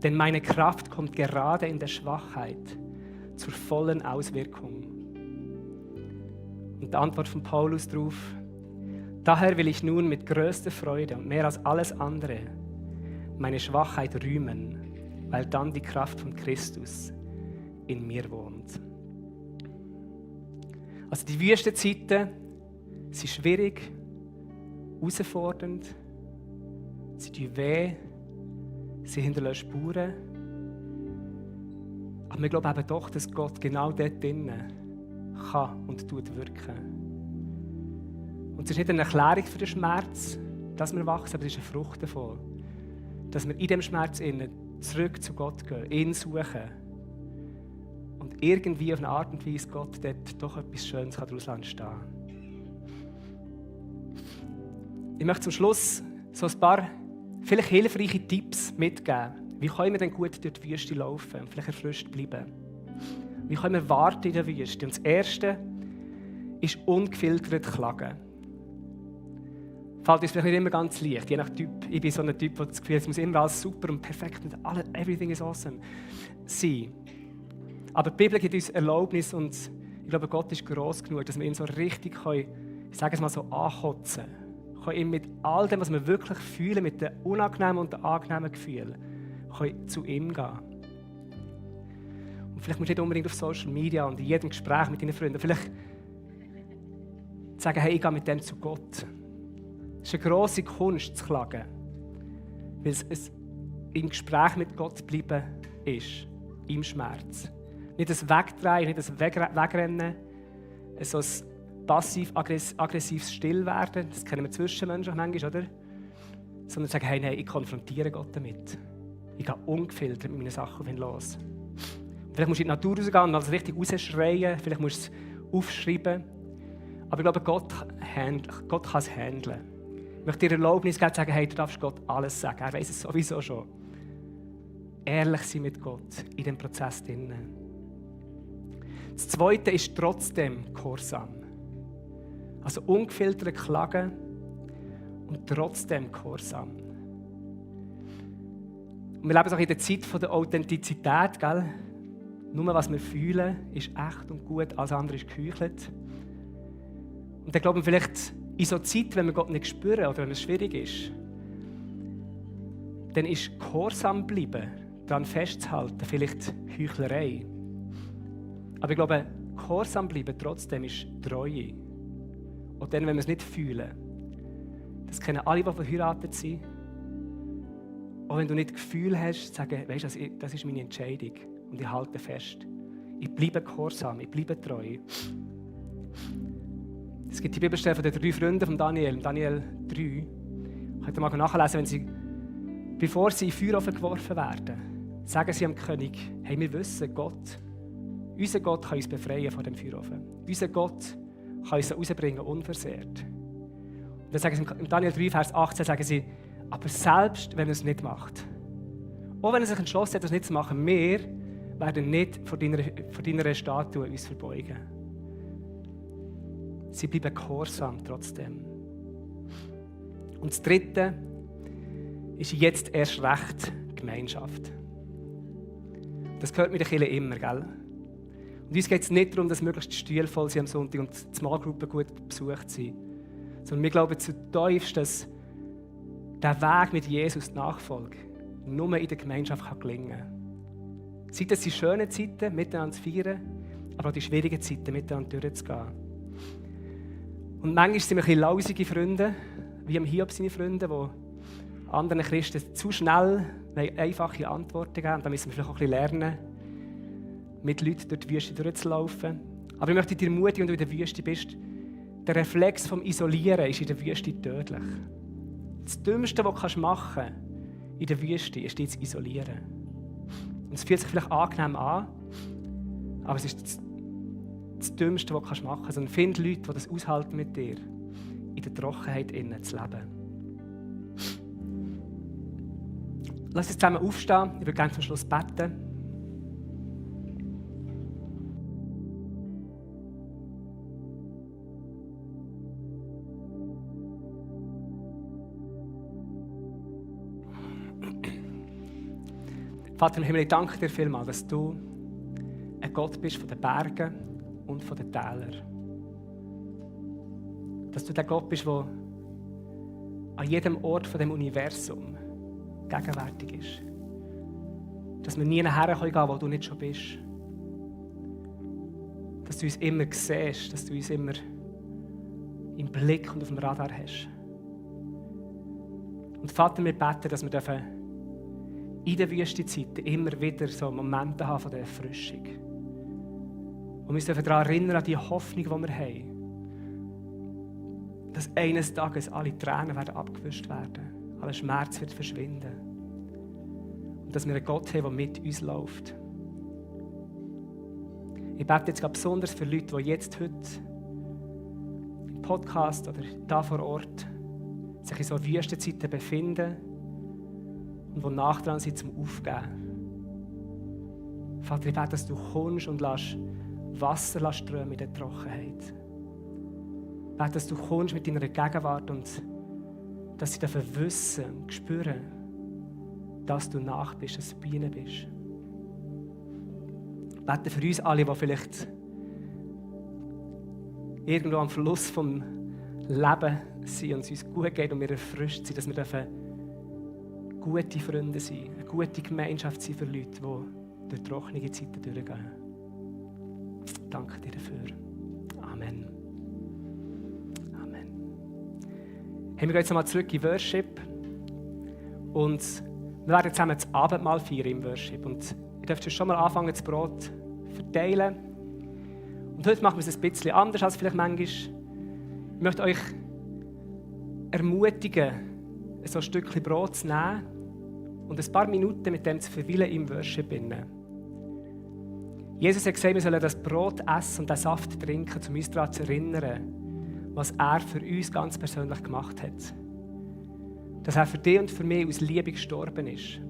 Denn meine Kraft kommt gerade in der Schwachheit zur vollen Auswirkung. Und die Antwort von Paulus darauf: Daher will ich nun mit größter Freude und mehr als alles andere meine Schwachheit rühmen, weil dann die Kraft von Christus in mir wohnt. Also die Wüstenzeiten sind schwierig, herausfordernd, sie tun weh, sie hinterlassen Spuren. Aber wir glauben eben doch, dass Gott genau dort drinnen kann und tut wirken. Und es ist nicht eine Erklärung für den Schmerz, dass wir wachsen, aber es ist eine Frucht davon, dass wir in dem Schmerz innen zurück zu Gott gehen, ihn suchen und irgendwie auf eine Art und Weise Gott dort doch etwas Schönes daraus entstehen kann. Ich möchte zum Schluss so ein paar vielleicht hilfreiche Tipps mitgeben. Wie können wir denn gut durch die Wüste laufen und vielleicht erfrischt bleiben? Wie können wir warten in der Wüste? Und das Erste ist ungefiltert klagen. Fällt uns vielleicht nicht immer ganz leicht, je nach Typ. Ich bin so ein Typ, der das Gefühl hat, es muss immer alles super und perfekt und everything is awesome sein. Aber die Bibel gibt uns Erlaubnis und ich glaube, Gott ist gross genug, dass wir ihn so richtig können, ich sage es mal so, ankotzen können. Können ihm mit all dem, was wir wirklich fühlen, mit den unangenehmen und den angenehmen Gefühlen, können zu ihm gehen. Und vielleicht musst du nicht unbedingt auf Social Media und in jedem Gespräch mit deinen Freunden vielleicht sagen, hey, ich gehe mit dem zu Gott. Es ist eine grosse Kunst zu klagen, weil es im Gespräch mit Gott bleiben ist, im Schmerz. Nicht das Wegdrehen, nicht das Wegrennen, so ein passiv-aggressives Stillwerden, das kennen wir Zwischenmenschen manchmal, oder? Sondern sagen, hey, nein, ich konfrontiere Gott damit. Ich gehe ungefiltert mit meinen Sachen auf ihn los. Vielleicht musst du in die Natur rausgehen und alles richtig rausschreien, vielleicht musst du es aufschreiben. Aber ich glaube, Gott kann es handeln. Ich möchte dir Erlaubnis geben, zu sagen, hey, du darfst Gott alles sagen. Er weiss es sowieso schon. Ehrlich sein mit Gott in dem Prozess drinnen. Das Zweite ist trotzdem Gehorsam. Also ungefiltert klagen und trotzdem Gehorsam. Und wir leben auch in der Zeit der Authentizität, gell? Nur was wir fühlen, ist echt und gut, alles andere ist geheuchelt. Und dann glauben wir vielleicht, in so einer Zeit, wenn wir Gott nicht spüren oder wenn es schwierig ist, dann ist Gehorsam bleiben, daran festzuhalten, vielleicht Heuchlerei. Aber ich glaube, Gehorsam bleiben trotzdem ist Treue. Und dann, wenn wir es nicht fühlen, das kennen alle, die verheiratet sind. Auch wenn du nicht das Gefühl hast, zu sagen, weißt du, das ist meine Entscheidung und ich halte fest. Ich bleibe gehorsam, ich bleibe treu. Es gibt die Bibelstelle von den 3 Freunden von Daniel, Daniel 3. Könnt ihr mal nachlesen, bevor sie in den Feuerofen geworfen werden, sagen sie am König, hey, wir wissen, unser Gott kann uns befreien von dem Feuerofen. Unser Gott kann uns rausbringen, unversehrt. Und dann sagen sie im Daniel 3, Vers 18, sagen sie, aber selbst wenn er es nicht macht, auch wenn er sich entschlossen hat, das nicht zu machen, wir werden nicht vor deiner Statue uns verbeugen. Sie bleiben gehorsam trotzdem. Und das Dritte ist jetzt erst recht Gemeinschaft. Das gehört mit der Kirche immer, gell? Und uns geht es nicht darum, dass möglichst die Stühle voll sind am Sonntag und die Smallgruppen gut besucht sind. Sondern wir glauben zutiefst, dass der Weg mit Jesus, die Nachfolge, nur in der Gemeinschaft gelingen kann. Sei es die schönen Zeiten, miteinander zu feiern, aber auch die schwierigen Zeiten, miteinander durchzugehen. Und manchmal sind wir ein bisschen lausige Freunde, wie am Hiob seine Freunde, die anderen Christen zu schnell einfache Antworten geben. Und da müssen wir vielleicht auch ein bisschen lernen, mit Leuten durch die Wüste durchzulaufen. Aber ich möchte dir ermutigen, wenn du in der Wüste bist, der Reflex vom Isolieren ist in der Wüste tödlich. Das Dümmste, was du machen kannst in der Wüste, ist dich zu isolieren. Und es fühlt sich vielleicht angenehm an, aber es ist das Dümmste, was du machen kannst. Sondern finde Leute, die das aushalten mit dir, in der Trockenheit innen zu leben. Lass uns zusammen aufstehen. Ich würde gerne zum Schluss beten. Vater im Himmel, ich danke dir vielmals, dass du ein Gott bist von den Bergen und von den Tälern. Dass du der Gott bist, der an jedem Ort von dem Universum gegenwärtig ist. Dass wir nie nachher gehen können, wo du nicht schon bist. Dass du uns immer siehst, dass du uns immer im Blick und auf dem Radar hast. Und Vater, wir beten, dass wir in der Wüstenzeit immer wieder so Momente haben von der Erfrischung. Und wir uns daran erinnern, an die Hoffnung, die wir haben. Dass eines Tages alle Tränen werden abgewischt werden, aller Schmerz wird verschwinden. Und dass wir einen Gott haben, der mit uns läuft. Ich bete jetzt besonders für Leute, die jetzt heute im Podcast oder da vor Ort sich in so Wüstenzeiten befinden und die nach dran sind zum Aufgeben. Vater, ich bete, dass du kommst und lässt Wasser strömen in der Trockenheit. Ich bete, dass du kommst mit deiner Gegenwart und dass sie dafür wissen und spüren, dass du nach bist, dass du bei ihnen bist. Ich bete für uns alle, die vielleicht irgendwo am Fluss vom Leben sind und es uns gut geht und wir erfrischt sind, dass wir gute Freunde sein, eine gute Gemeinschaft sein für Leute, die durch trockene Zeiten durchgehen. Danke dir dafür. Amen. Amen. Hey, wir gehen jetzt nochmal zurück in Worship und wir werden zusammen das Abendmahl feiern im Worship. Und ihr dürft schon mal anfangen, das Brot verteilen. Und heute machen wir es ein bisschen anders als vielleicht manchmal. Ich möchte euch ermutigen, so ein Stückchen Brot zu nehmen und ein paar Minuten mit dem zu verweilen im Worship. Jesus hat gesagt, wir sollen das Brot essen und den Saft trinken, um uns daran zu erinnern, was er für uns ganz persönlich gemacht hat. Dass er für dich und für mich aus Liebe gestorben ist.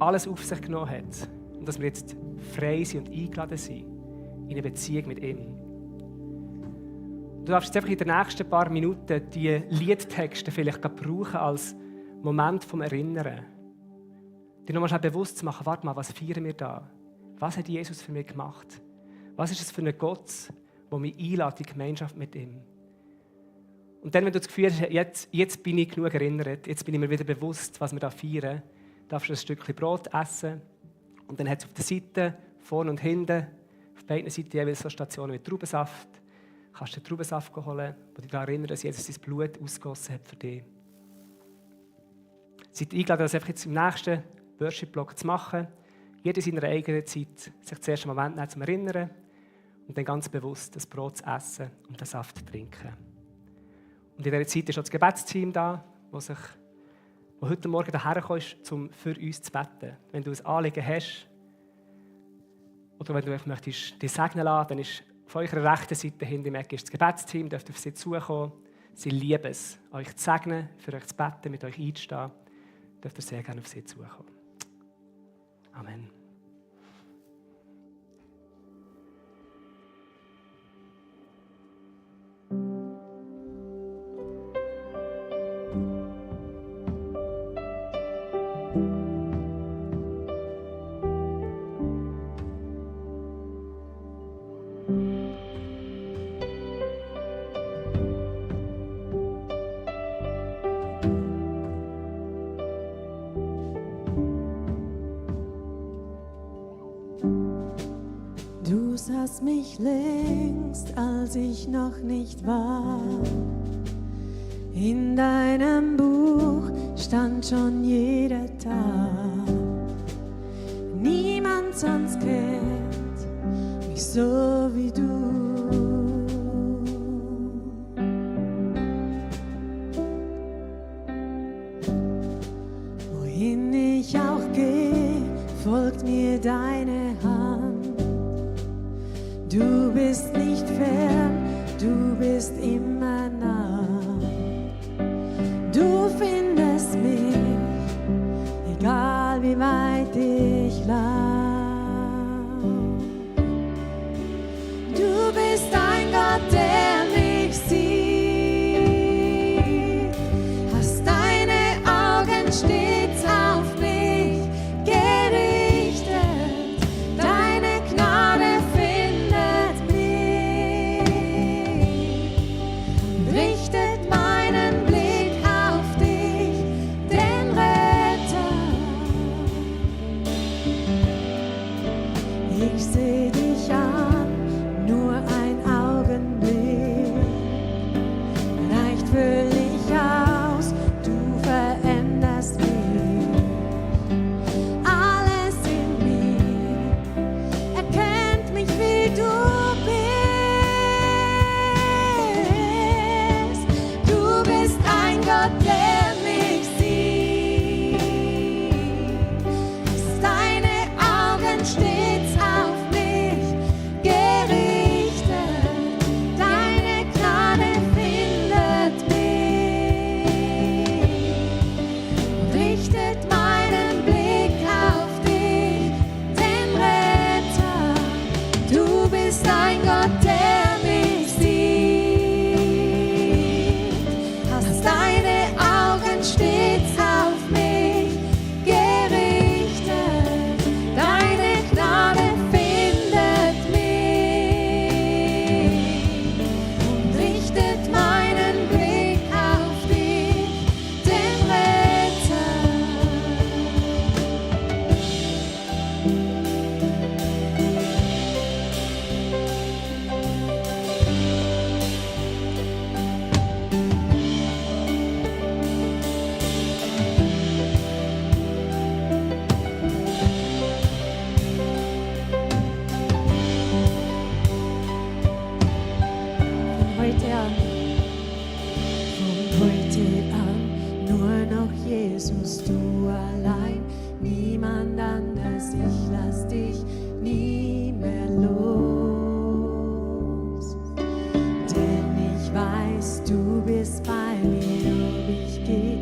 Alles auf sich genommen hat. Und dass wir jetzt frei sind und eingeladen sind in eine Beziehung mit ihm. Du darfst jetzt einfach in den nächsten paar Minuten die Liedtexte vielleicht brauchen als Moment vom Erinnern. Dir nochmal bewusst zu machen, warte mal, was feiern wir da? Was hat Jesus für mich gemacht? Was ist es für ein Gott, der mich einlädt in die Gemeinschaft mit ihm? Und dann, wenn du das Gefühl hast, jetzt bin ich genug erinnert, jetzt bin ich mir wieder bewusst, was wir da feiern, darfst du ein Stückchen Brot essen. Und dann hat es auf der Seite, vorne und hinten, auf beiden Seiten jeweils so Stationen mit Traubensaft. Du kannst den Traubensaft holen, der dich daran erinnert, dass Jesus sein Blut ausgegossen hat für dich. Seid eingeladen, das einfach jetzt im nächsten Worship-Block zu machen. Jeder in seiner eigenen Zeit sich zuerst einen Moment nehmen, zum Erinnern und dann ganz bewusst das Brot zu essen und den Saft zu trinken. Und in dieser Zeit ist auch das Gebetsteam da, das heute Morgen hierher kommt, um für uns zu beten. Wenn du ein Anliegen hast oder wenn du möchtest dich segnen lassen, dann ist auf eurer rechten Seite hinten im Eck ist das Gebetsteam, dürft auf sie zukommen. Sie lieben es, euch zu segnen, für euch zu beten, mit euch einzustehen. Dürft ihr sehr gerne auf sie zukommen. Amen. Du sahst mich längst, als ich noch nicht war. In deinem Buch stand schon jeder Tag. Niemand sonst kennt mich so wie du. Wohin ich auch gehe, folgt mir deine Hand. Du bist nicht fern, du bist immer nah. Du findest mich, egal wie weit ich lauf. Du bist ein Gott, der mich sieht. Hast deine Augen stets auf mich gerichtet. Ich seh dich an, nur ein Augenblick. Leicht füll ich aus, du veränderst mich. Alles in mir erkennt mich, wie du bist. Du bist ein Gott, der mich sieht. Hast deine Augen stets auf mich gerichtet. Deine Gnade findet mich. Richtet meinen Blick auf dich, den Retter. Du bist ein Gott, der mich sieht. Hast deine Augen stets auf mich gerichtet. Deine Gnade findet mich und richtet meinen Blick auf dich, den Retter. Von heute an, nur noch Jesus, du allein, niemand anders, ich lass dich nie mehr los. Denn ich weiß, du bist bei mir, ob ich geh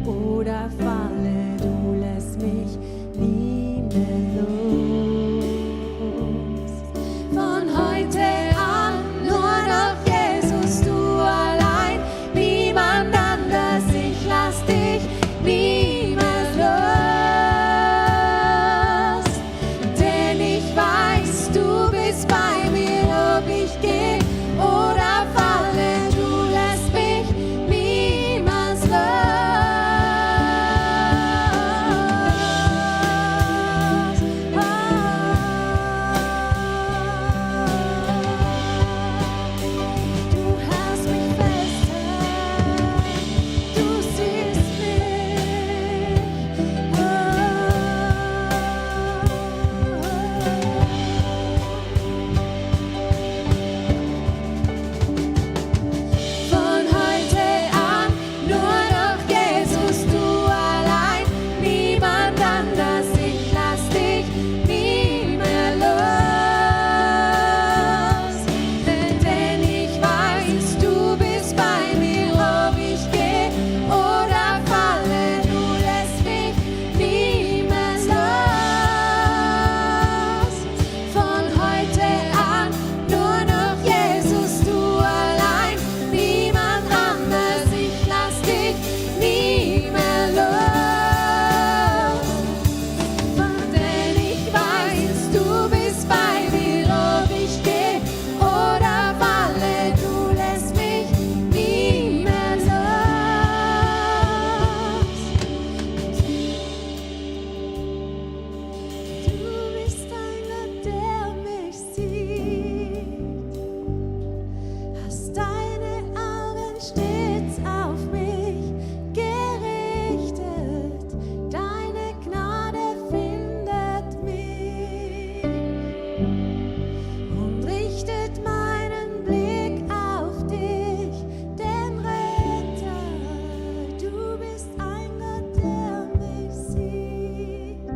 oder falle, du lässt mich nie mehr los. Von heute an, nur noch Jesus, du allein, niemand anders, ich lass dich niemals los. Denn ich weiß, du bist bei mir, ob ich geh oder falle, du lässt mich niemals los. Du hast mich fest, du siehst mich. Von heute an, nur noch Jesus, du allein, niemand anders, ich lass dich nie mehr los. Denn ich weiß, du bist bei mir, ob ich geh oder falle, du lässt mich niemals los. Von heute an, nur noch Jesus, du allein, niemand anders, ich lass dich nie mehr los. Denn ich weiß, du bist bei mir, ob ich geh oder falle, du lässt mich nie mehr los. Du bist ein Gott, der mich sieht. Hast deine Augen stets auf mich gerichtet. Deine Gnade findet mich und richtet meinen Blick auf dich, den Retter. Du bist ein Gott, der mich sieht.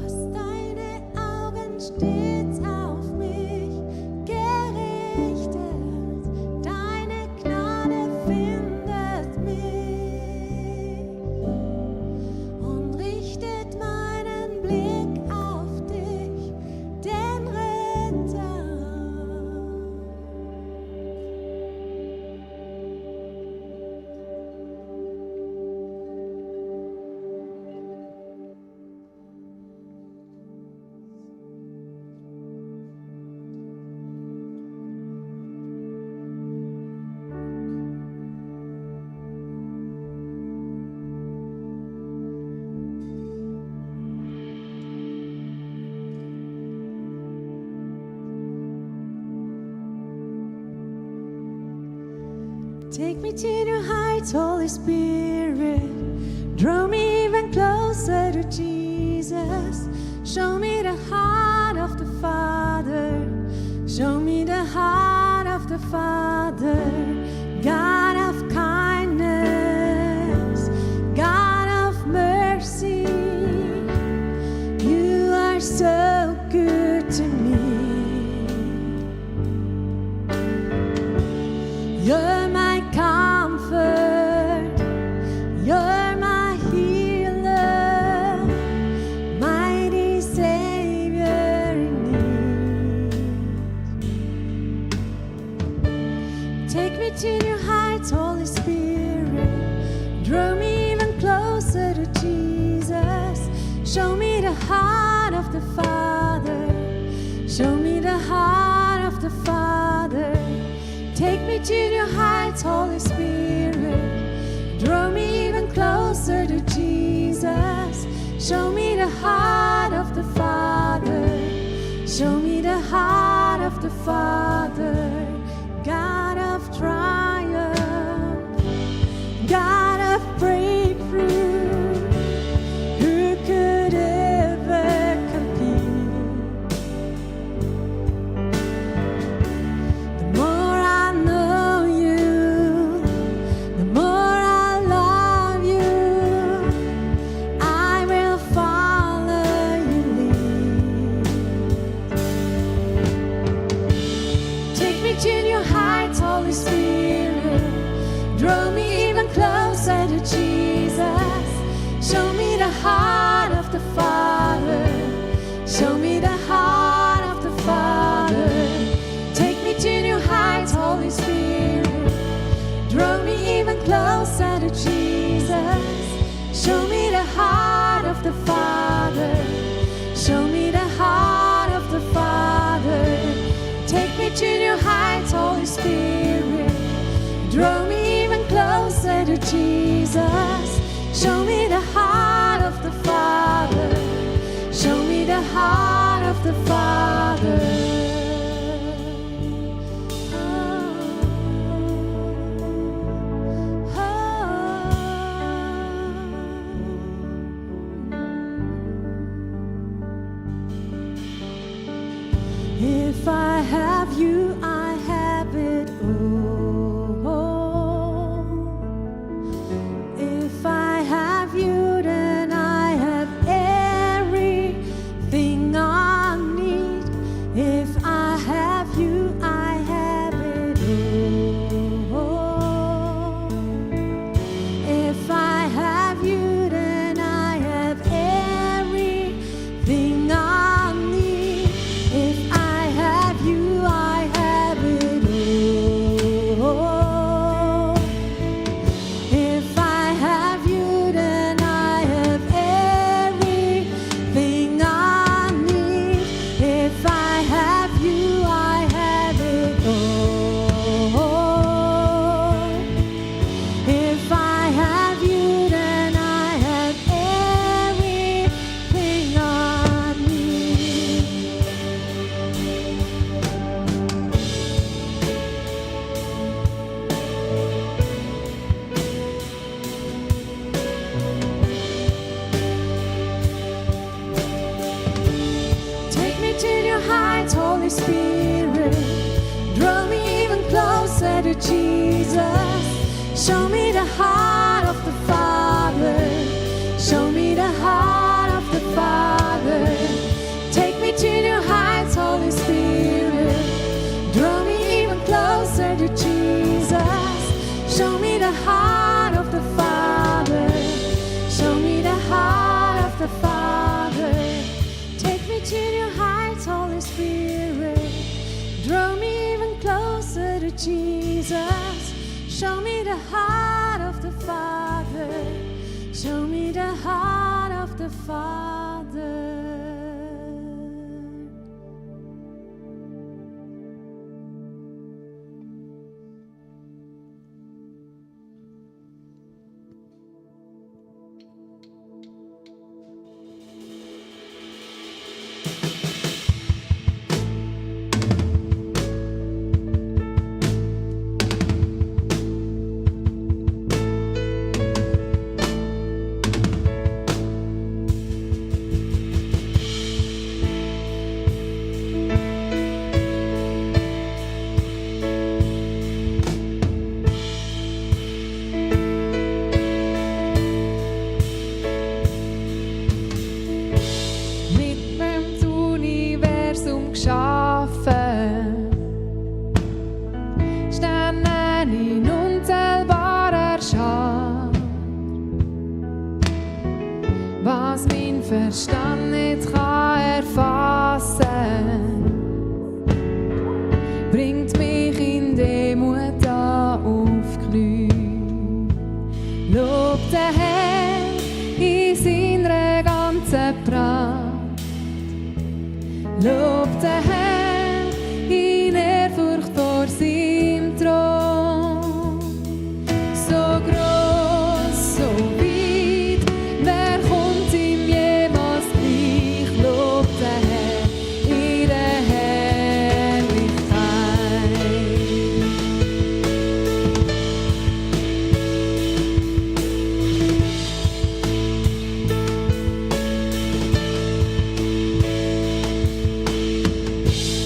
Hast deine Augen stets auf mich gerichtet. Deine Gnade findet mich und richtet meinen Blick auf dich, den Retter. Take me to new heights, Holy Spirit. Draw me even closer to Jesus. Show me the heart of the Father. Show me the heart of the Father. God of kindness, God of mercy. You are so good to me. You're my comfort. You're my healer. Mighty Savior in need. Take me to new heights, Holy Spirit. Draw me even closer to Jesus. Show me the heart of the Father. Show me the heart of the Father. Take me to new heights, Holy Spirit. Draw me even closer to Jesus. Show me the heart of the Father. Show me the heart of the Father. God of triumph, God of breakthrough. Who could ever compete? The more I know you, the more I love you. I will follow your lead. Take me to new heights, Holy Spirit. Draw me even closer to Jesus. Show me the heart of the Father. Show me the heart of the Father. Take me to new heights, Holy Spirit. Draw me even closer to Jesus. Show me the heart of the Father. Show me the heart of the Father. Take me to new heights, Holy Spirit. Draw me even closer to Jesus. Show me the heart of the Father. Show me the heart of the Father. If I have you, I have it all. If I have you, then I have everything I need. If I have you, I have it all. If I have you, then I have everything I need. If I have you, I have it all. If I have you, then I have everything I need. If I have you, I have it all. If I have you, then I have everything I need. Take me to new heights, Holy Spirit. Draw me even closer to Jesus. Show me the heart of the Father. Show me the heart of the Father. Take me to new heights, Holy Spirit. Draw me even closer to Jesus. Show me the heart of the Father. Show me the heart of the Father. Take me to new heights, Holy Spirit. Draw me even closer to Jesus. Show me the heart of the Father. Show me the heart of the Father. Lob den Herrn in Ehrfurcht vor seinem Thron. So gross, so weit, wer kommt ihm jemals gleich? Lob den Herrn in der Herrlichkeit.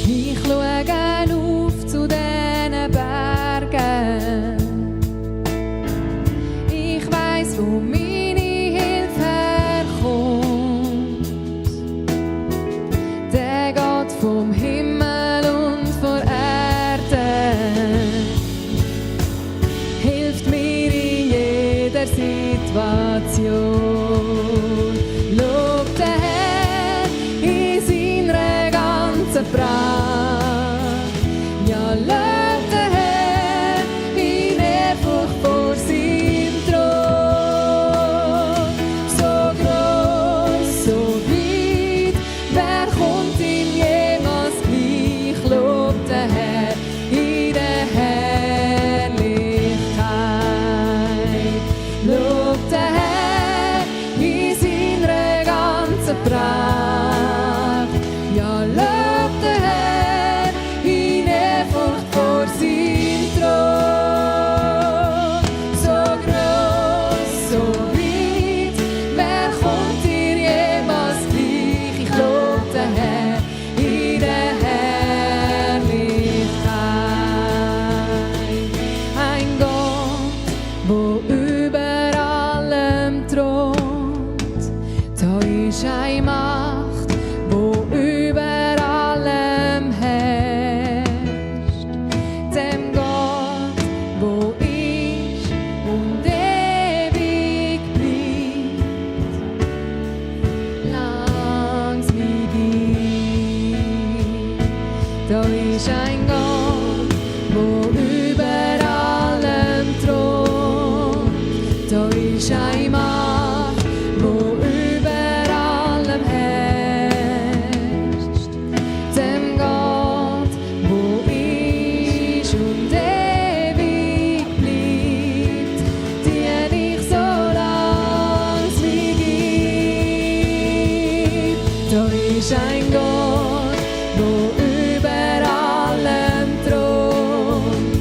Ich schaue auf zu diesen Bergen. Ich weiss, wo meine Hilfe herkommt. Der Gott vom Himmel und von Erde hilft mir in jeder Situation. Lob den Herrn in seiner ganzen Pracht. Ja, lob den Herrn in Ehrfurcht vor seinem Thron. So gross, so weit, wer kommt ihm jemals gleich? Lob den Herrn in der Herrlichkeit. Lob den Herrn in seiner ganzen Pracht. Ja, lob den Herrn in Ehrfurcht vor seinem Thron. So gross, so weit, wer kommt dir jemals gleich? Ich lob den Herrn in der Herrlichkeit. Ein Gott, wo über allem thront. Da ist eine Macht, wo über allem herrscht. Dem Gott, wo ist und ewig bleibt, langs mir gibt. Da ist ein Gott, wo über allem thront. Da ist eine Macht, wo über allem herrscht. Dem Gott, wo ist und ewig bleibt, dien ich so lang's mir gibt. Da ist ein Gott, wo über allem thront.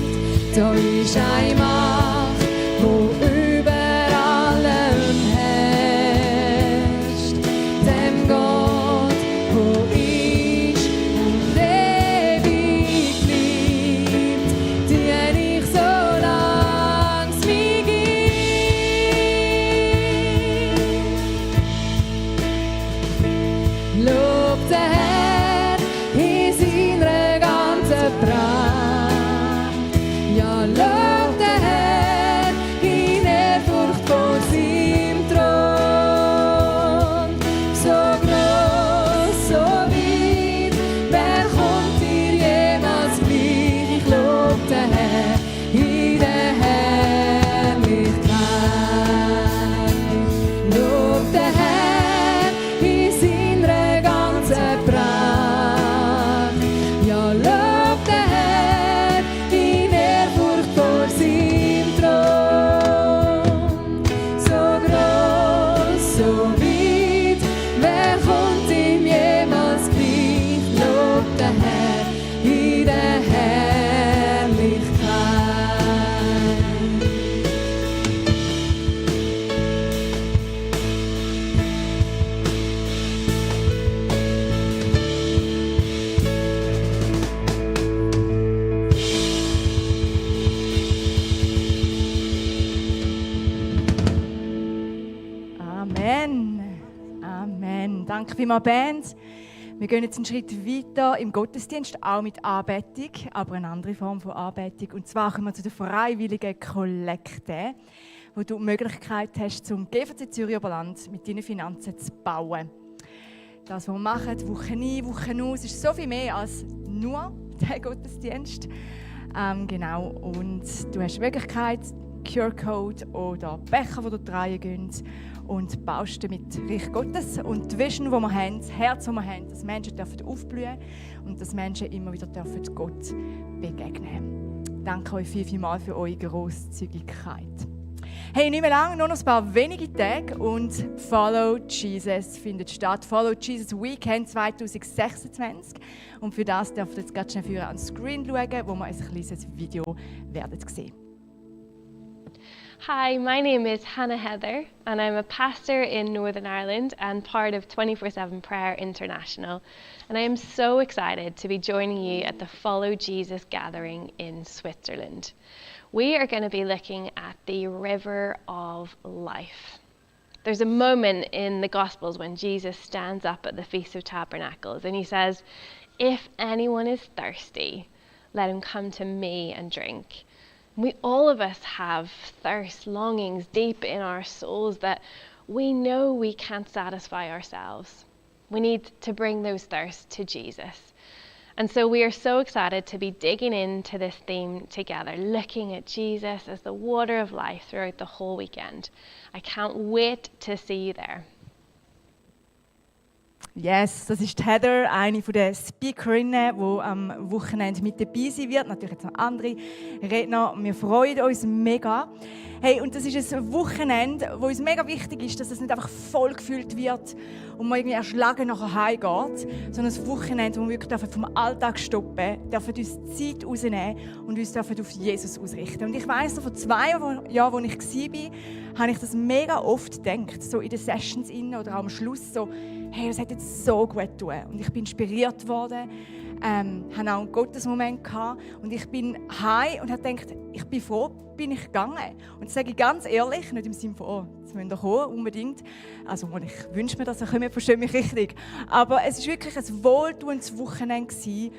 Da ist eine Macht, wo über allem herrscht. Dem Gott, wo ist und ewig bleibt, dien ich so lang's mir gibt. Lob den Herrn in seiner ganzen Pracht. Ja, lob den Herrn in Ehrfurcht vor seinem Thron. So gross, so weit, wer kommt dir jemals gleich? Ich lob den Herrn in der Herrlichkeit. Lob den Herrn in seiner ganzen Pracht. Ja, lob den Herrn in Ehrfurcht vor seinem Thron. So gross, so weit, wer kommt ihm jemals gleich? Lob den Herrn in der Herrlichkeit. Amen. Amen. Danke vielmals, Band. Wir gehen jetzt einen Schritt weiter im Gottesdienst, auch mit Anbetung, aber eine andere Form von Anbetung. Und zwar kommen wir zu der freiwilligen Kollekte, wo du die Möglichkeit hast, zum GVC Zürich Oberland mit deinen Finanzen zu bauen. Das, was wir machen, Woche ein, Woche aus, ist so viel mehr als nur der Gottesdienst. Genau. Und du hast die Möglichkeit, QR-Code oder Becher, die dort reingehen und baust mit Reich Gottes und die Vision, die wir haben, das Herz, das wir haben, dass Menschen dürfen aufblühen und dass Menschen immer wieder dürfen Gott begegnen. Danke euch vielmals für eure Grosszügigkeit. Hey, nicht mehr lange, nur noch ein paar wenige Tage und Follow Jesus findet statt. Follow Jesus Weekend 2026. Und für das dürft ihr jetzt ganz schnell an den Screen schauen, wo wir ein kleines Video werden sehen. Hi, my name is Hannah Heather, and I'm a pastor in Northern Ireland and part of 24/7 Prayer International. And I am so excited to be joining you at the Follow Jesus gathering in Switzerland. We are going to be looking at the river of life. There's a moment in the Gospels when Jesus stands up at the Feast of Tabernacles and he says, "If anyone is thirsty, let him come to me and drink." All of us have thirst, longings deep in our souls that we know we can't satisfy ourselves. We need to bring those thirsts to Jesus. And so we are so excited to be digging into this theme together, looking at Jesus as the water of life throughout the whole weekend. I can't wait to see you there. Yes, das ist Heather, eine der Speakerinnen, die am Wochenende mit dabei sein wird. Natürlich jetzt noch andere Redner. Wir freuen uns mega. Hey, und das ist ein Wochenende, wo uns mega wichtig ist, dass es nicht einfach voll gefüllt wird und man irgendwie erschlagen nachher heimgeht, sondern ein Wochenende, wo wir wirklich vom Alltag stoppen dürfen, uns Zeit rausnehmen und uns auf Jesus ausrichten. Und ich weiss, so vor 2 Jahren, als ich war, habe ich das mega oft gedacht, so in den Sessions oder auch am Schluss, so, hey, das hat jetzt so gut getan. Und ich bin inspiriert worden, hatte auch einen Gottesmoment gehabt, und ich bin heim und habe gedacht, ich bin froh, bin ich gegangen. Und das sage ich ganz ehrlich, nicht im Sinne von, oh, jetzt müssen wir kommen, unbedingt. Also ich wünsche mir das, dann verstehe mich richtig. Aber es war wirklich ein wohltuendes Wochenende gewesen.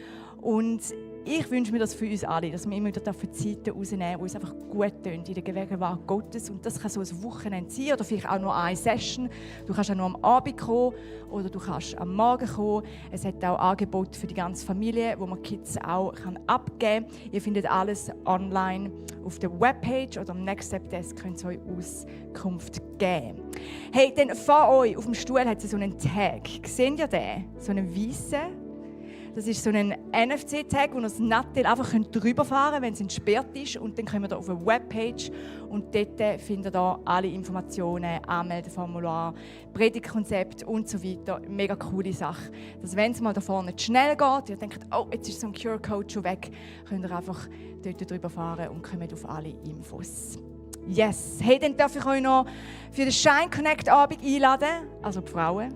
Und ich wünsche mir das für uns alle, dass wir immer wieder Zeiten rausnehmen, die uns einfach gut tun in der Gegenwart Gottes. Und das kann so ein Wochenende sein oder vielleicht auch nur eine Session. Du kannst auch nur am Abend kommen oder du kannst am Morgen kommen. Es hat auch Angebote für die ganze Familie, wo man Kids auch abgeben kann. Ihr findet alles online auf der Webpage oder am Next Step Desk könnt ihr euch Auskunft geben. Hey, dann vor euch auf dem Stuhl hat es so einen Tag. Seht ihr den? So einen weißen. Das ist so ein NFC-Tag, wo ihr das Nattel einfach drüber fahren könnt, wenn es entsperrt ist. Und dann kommen wir auf eine Webpage und dort findet ihr alle Informationen, Anmeldeformular, Predigtkonzept und so weiter. Mega coole Sache. Dass wenn es mal da vorne nicht schnell geht, ihr denkt, oh, jetzt ist so ein QR-Code schon weg, könnt ihr einfach dort drüber fahren und kommt auf alle Infos. Yes! Hey, dann darf ich euch noch für den Shine Connect Abend einladen, also die Frauen.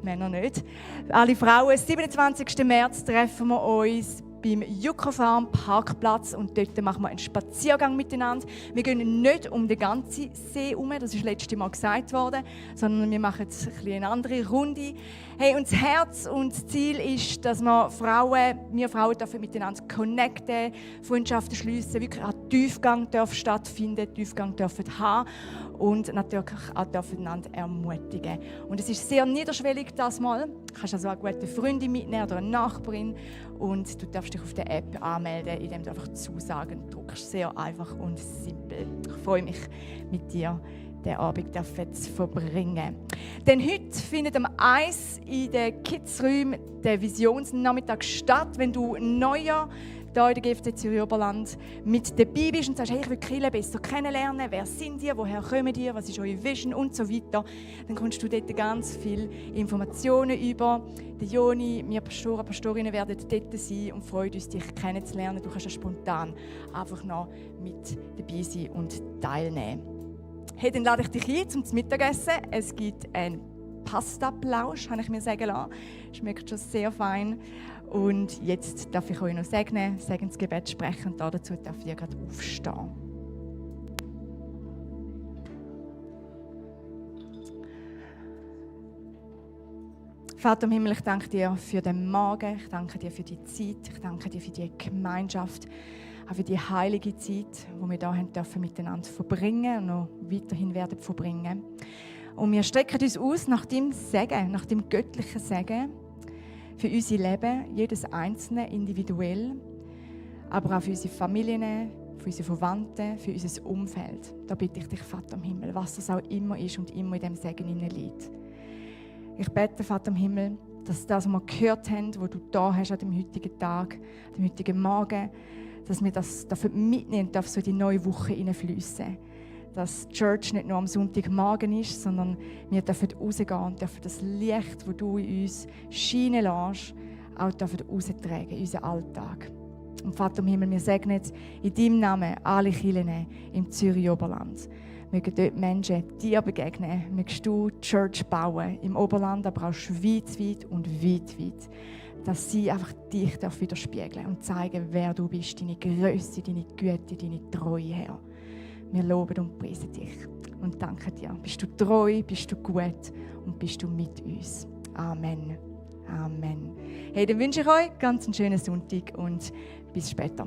Männer nicht. Alle Frauen, 27. März treffen wir uns beim Jucker Farm Parkplatz und dort machen wir einen Spaziergang miteinander. Wir gehen nicht um den ganzen See herum, das ist letztes Mal gesagt worden, sondern wir machen jetzt eine andere Runde. Hey, und das Herz und das Ziel ist, dass wir Frauen dürfen miteinander connecten, Freundschaften schliessen, wirklich auch Tiefgang darf stattfinden, Tiefgang dürfen haben und natürlich auch dürfen einander ermutigen. Und es ist sehr niederschwellig das Mal. Du kannst also auch gute Freundin mitnehmen oder eine Nachbarin und du darfst dich auf der App anmelden, indem du einfach Zusagen drückst. Sehr einfach und simpel. Ich freue mich, mit dir den Abend zu verbringen. Denn heute findet am 1 in den Kids-Räumen der Visionsnachmittag statt. Wenn du neuer hier in der GFC Zürich Oberland mit dabei bist und sagst, hey, ich will Kirche besser kennenlernen, wer sind ihr, woher kommt ihr, was ist eure Vision und so weiter, dann kommst du dort ganz viele Informationen über. Der Joni, wir Pastoren, Pastorinnen werden dort sein und freuen uns, dich kennenzulernen. Du kannst ja spontan einfach noch mit dabei sein und teilnehmen. Hey, dann lade ich dich ein zum Mittagessen. Es gibt einen Pasta-Plausch, habe ich mir sagen lassen. Schmeckt schon sehr fein. Und jetzt darf ich euch noch segnen, Segensgebet sprechen und dazu darf ich gerade aufstehen. Vater im Himmel, ich danke dir für den Morgen, ich danke dir für die Zeit, ich danke dir für die Gemeinschaft, auch für die heilige Zeit, die wir hier dürfen miteinander verbringen und noch weiterhin werden verbringen. Und wir strecken uns aus nach dem Segen, nach dem göttlichen Segen, für unser Leben, jedes Einzelne individuell, aber auch für unsere Familien, für unsere Verwandten, für unser Umfeld. Da bitte ich dich, Vater im Himmel, was das auch immer ist und immer in diesem Segen liegt. Ich bete, Vater im Himmel, dass das, was wir gehört haben, was du da hast an dem heutigen Tag, an dem heutigen Morgen, dass wir das mitnehmen dürfen, so in die neue Woche hineinfliessen. Dass die Church nicht nur am Sonntagmorgen ist, sondern wir dürfen rausgehen und dürfen das Licht, das du in uns scheinen lässt, auch raustragen in unseren Alltag. Und Vater im Himmel, wir segnen in deinem Namen alle Kirchen im Zürich-Oberland. Mögen dort Menschen dir begegnen. Mögest du die Church bauen, im Oberland, aber auch schweizweit und weit. Dass sie einfach dich widerspiegeln und zeigen, wer du bist, deine Grösse, deine Güte, deine Treue, Herr. Wir loben und preisen dich und danken dir. Bist du treu, bist du gut und bist du mit uns. Amen. Amen. Hey, dann wünsche ich euch ganz einen schönen Sonntag und bis später.